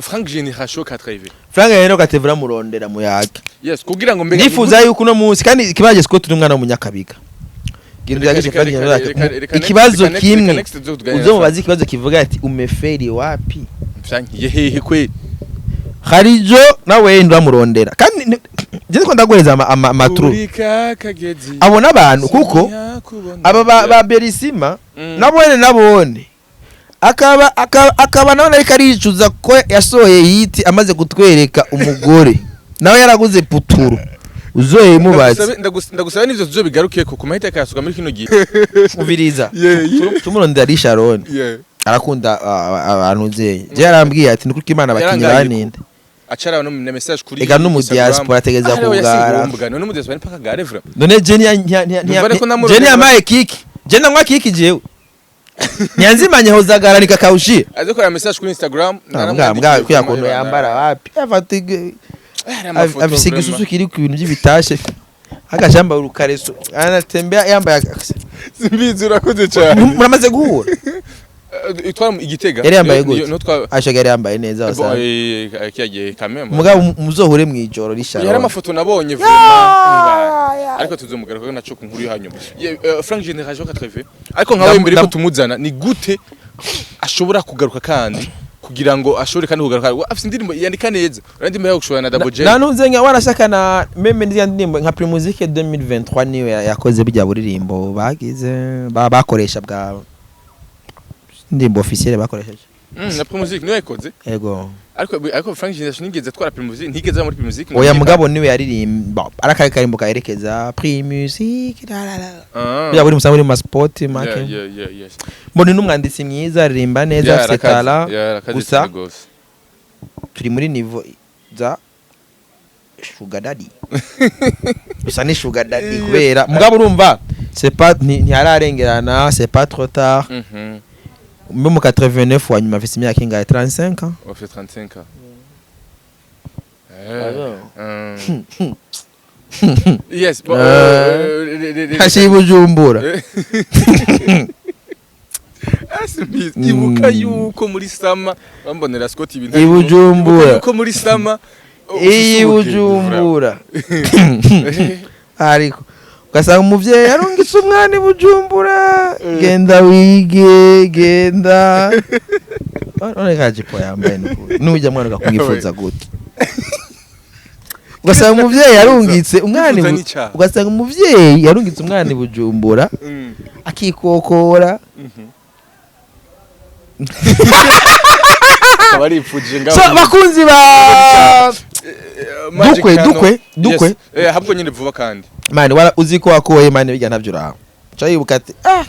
[SPEAKER 2] Frank Generation 80.
[SPEAKER 1] Frank rero gatevura murondera muyaga.
[SPEAKER 2] Yes, kugira ngo mbega
[SPEAKER 1] Ndifuza yuko uno munsi kandi ikibaje siko turi umwana w'umunyakabiga. Genda uyagishe Frank Generation ikibazo kimwe, uzomubaze ikibazo kivuga ati: "Umeferi wapi?"
[SPEAKER 2] Vyankiye hehe kwe?
[SPEAKER 1] Harijo nawe ndamurondera kandi je ndiko ndaguhereza amatru
[SPEAKER 2] Urika kagezi.
[SPEAKER 1] Abo n'abantu kuko aba ba Berisima nabone akaba nawe ariko aricuza ko yasohoye hit amaze kutwereka umugore nawe yaraguze puturu uzoye mubaze.
[SPEAKER 2] Ndagusaba n'ivyo tuzobigarukeko ku mahita akayasuka muri kino gihe.
[SPEAKER 1] Umviriza, tumurondera ari Sharon arakunda abantu zeye, je yarambwiye ati nuko Imana abakinyi
[SPEAKER 2] Yarangaye.
[SPEAKER 1] baninde.
[SPEAKER 2] Acara no na message kuri
[SPEAKER 1] Ega no mu
[SPEAKER 2] Instagram.
[SPEAKER 1] diaspora ategeza
[SPEAKER 2] Ah, rero
[SPEAKER 1] kugara.
[SPEAKER 2] yasingombwa none mu diaspora ni paka gare vraiment.
[SPEAKER 1] None je
[SPEAKER 2] Numva ariko namurondera.
[SPEAKER 1] je ntiyamaye kiki, je nanywa kiki, jewe nyanzimanye hozagara nikakawushia.
[SPEAKER 2] Aze kora message kuri Instagram.
[SPEAKER 1] Mbwa mbwa kuya kuntu yambara wapi afata afise igisusu kiri ku bintu by'ibitashe, agashamba urukareso anatembea yambaye
[SPEAKER 2] Simbizi, urakoze cyane.
[SPEAKER 1] Muramaze guhura?
[SPEAKER 2] Itwara igitega.
[SPEAKER 1] Yari yambaye gute?
[SPEAKER 2] No twa
[SPEAKER 1] Ashaga yari yambaye neza
[SPEAKER 2] Bon,
[SPEAKER 1] wasanga.
[SPEAKER 2] Kiyagiye quand même.
[SPEAKER 1] Mugabo muzohure mwijoro risharo.
[SPEAKER 2] Yari amafoto nabonye vraiment, ariko tuzomugaruka naco ku nkuru yo hanyuma. Frank Generation 80, ariko nkawe mbere ko tumuzana, ni gute ashobora kugaruka kandi kugira ngo ashobore kandi kugaruka? Afise indirimbo yandika neza, urandi mbere yo gushobora na Double J.
[SPEAKER 1] Na ntuze nka warashaka na même n'izindi ndirimbo nka Primusic 2023 niwe yakoze bijya buririmbo bagize bakoresha bwa indirimbo officielle bakoresheje.
[SPEAKER 2] Na Primusic niwe yayikoze?
[SPEAKER 1] Ego.
[SPEAKER 2] Ariko Frank Generation ntigeze atwara Primusic, ntigeze aba muri Primusic.
[SPEAKER 1] Oya, mugabo niwe yaririmba arakari karimbo kayerekeza Primusic la la la.
[SPEAKER 2] Ah.
[SPEAKER 1] Bijya buri musanga muri ma sport make.
[SPEAKER 2] Yeah, yes.
[SPEAKER 1] Mbona n'umwanditsi mwiza, aririmba neza,
[SPEAKER 2] Yeah,
[SPEAKER 1] afite
[SPEAKER 2] arakaze.
[SPEAKER 1] talent.
[SPEAKER 2] Yeah, arakaze
[SPEAKER 1] Gusa
[SPEAKER 2] cyane gose.
[SPEAKER 1] turi muri niveau za sugar daddy, gusa ni sugar daddy kubera mugabo urumva c'est pas ntihararengerana, c'est pas trop tard. Mbe mu 89 wa nyuma afise imyaka ingahe? 35 ans?
[SPEAKER 2] On fait 35 ans.
[SPEAKER 1] Alors.
[SPEAKER 2] Yes, bon,
[SPEAKER 1] Hashi Bujumbura.
[SPEAKER 2] Ah, simbizi. Ibuka yuko muri sama bambonera Scott ibintu.
[SPEAKER 1] I Bujumbura.
[SPEAKER 2] Ibuka yuko muri sama
[SPEAKER 1] Iyi Bujumbura, ariko ugasanga umuvyeyi arungitse umwana i Bujumbura: "Genda wige, genda." None kajipo yambaye nukuri nujya mwana ugakumwifuza gute? Ugasanga umuvyeyi yarungitse umwana
[SPEAKER 2] Kwifuza n'icyaha.
[SPEAKER 1] Ugasanga umuvyeyi yarungitse umwana i Bujumbura akikokora.
[SPEAKER 2] Akaba aripfuje ngaho.
[SPEAKER 1] So bakunzi ba
[SPEAKER 2] Magic
[SPEAKER 1] Dukwe,
[SPEAKER 2] Channel.
[SPEAKER 1] dukwe, dukwe.
[SPEAKER 2] Yes. Ahubwo nyine vuba kandi.
[SPEAKER 1] Mani wara uzi ko wakoye mani bijya ntavyo uraho ca yibuka ati ah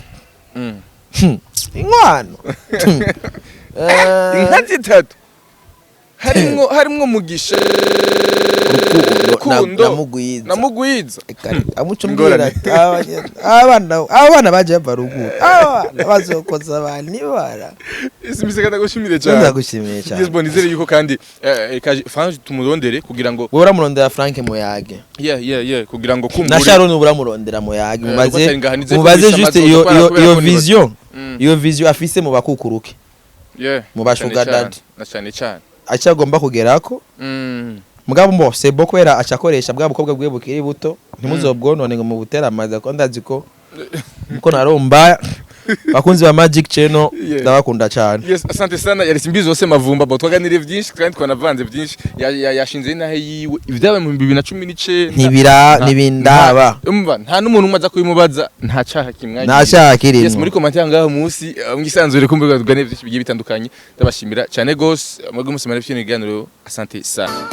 [SPEAKER 1] inkwano.
[SPEAKER 2] Inka zitatu harimwo Mugisha
[SPEAKER 1] Rukundo
[SPEAKER 2] Rukundo.
[SPEAKER 1] Namugwiza.
[SPEAKER 2] Namugwiza.
[SPEAKER 1] Amuca umbwira
[SPEAKER 2] Ingorane.
[SPEAKER 1] ati abana baje bava ruguru, abana bazokoza abantu ibara.
[SPEAKER 2] Simbise, ndagushimire cyane.
[SPEAKER 1] Ndagushimiye cyane.
[SPEAKER 2] Yes, bon, nizere yuko kandi Frank tumurondere kugira ngo
[SPEAKER 1] Wowe uramurondera Frank Muyage.
[SPEAKER 2] Yeah, kugira ngo kumbure
[SPEAKER 1] Na Sharon uramurondera Muyage.
[SPEAKER 2] Kuko
[SPEAKER 1] Mubaze
[SPEAKER 2] atari ngaha, nizere ko
[SPEAKER 1] mubaze
[SPEAKER 2] muri
[SPEAKER 1] juste
[SPEAKER 2] Samazozo
[SPEAKER 1] iyo
[SPEAKER 2] kubera
[SPEAKER 1] iyo
[SPEAKER 2] kubera
[SPEAKER 1] iyo
[SPEAKER 2] ko nibaza.
[SPEAKER 1] vision, iyo vision afise mu bakukuruke mu ba
[SPEAKER 2] Cyane
[SPEAKER 1] sugar
[SPEAKER 2] cyane,
[SPEAKER 1] daddy.
[SPEAKER 2] Na cyane cyane.
[SPEAKER 1] Acyagomba kugerako. Mugabo mbo c'est bon kubera acakoresha bwa bukobwa bwiwe bukiri buto, ntimuzobwonone ngo mubutere amazi ko ndazi ko muko naromba. Bakunzi ba Magic Channel, ndabakunda cyane.
[SPEAKER 2] Yes, asante sana. Yari Simbizi wose Mavumba bo twaganiriye byinshi kandi twanavanze byinshi. Yashinze inahe yiwe ibyabaye mu 2019.
[SPEAKER 1] Ntibira ntibindaba.
[SPEAKER 2] Umva, nta n'umuntu umwe aza kubimubaza, nta cyaha kimwagiye.
[SPEAKER 1] Nta cyaha kirimo.
[SPEAKER 2] Yes, muri commentaire ngaho munsi mwisanzure kumbuga tuganire byinshi bigiye bitandukanye. Ndabashimira cyane gose mwebwe musimara ibiganiro. Asante sana.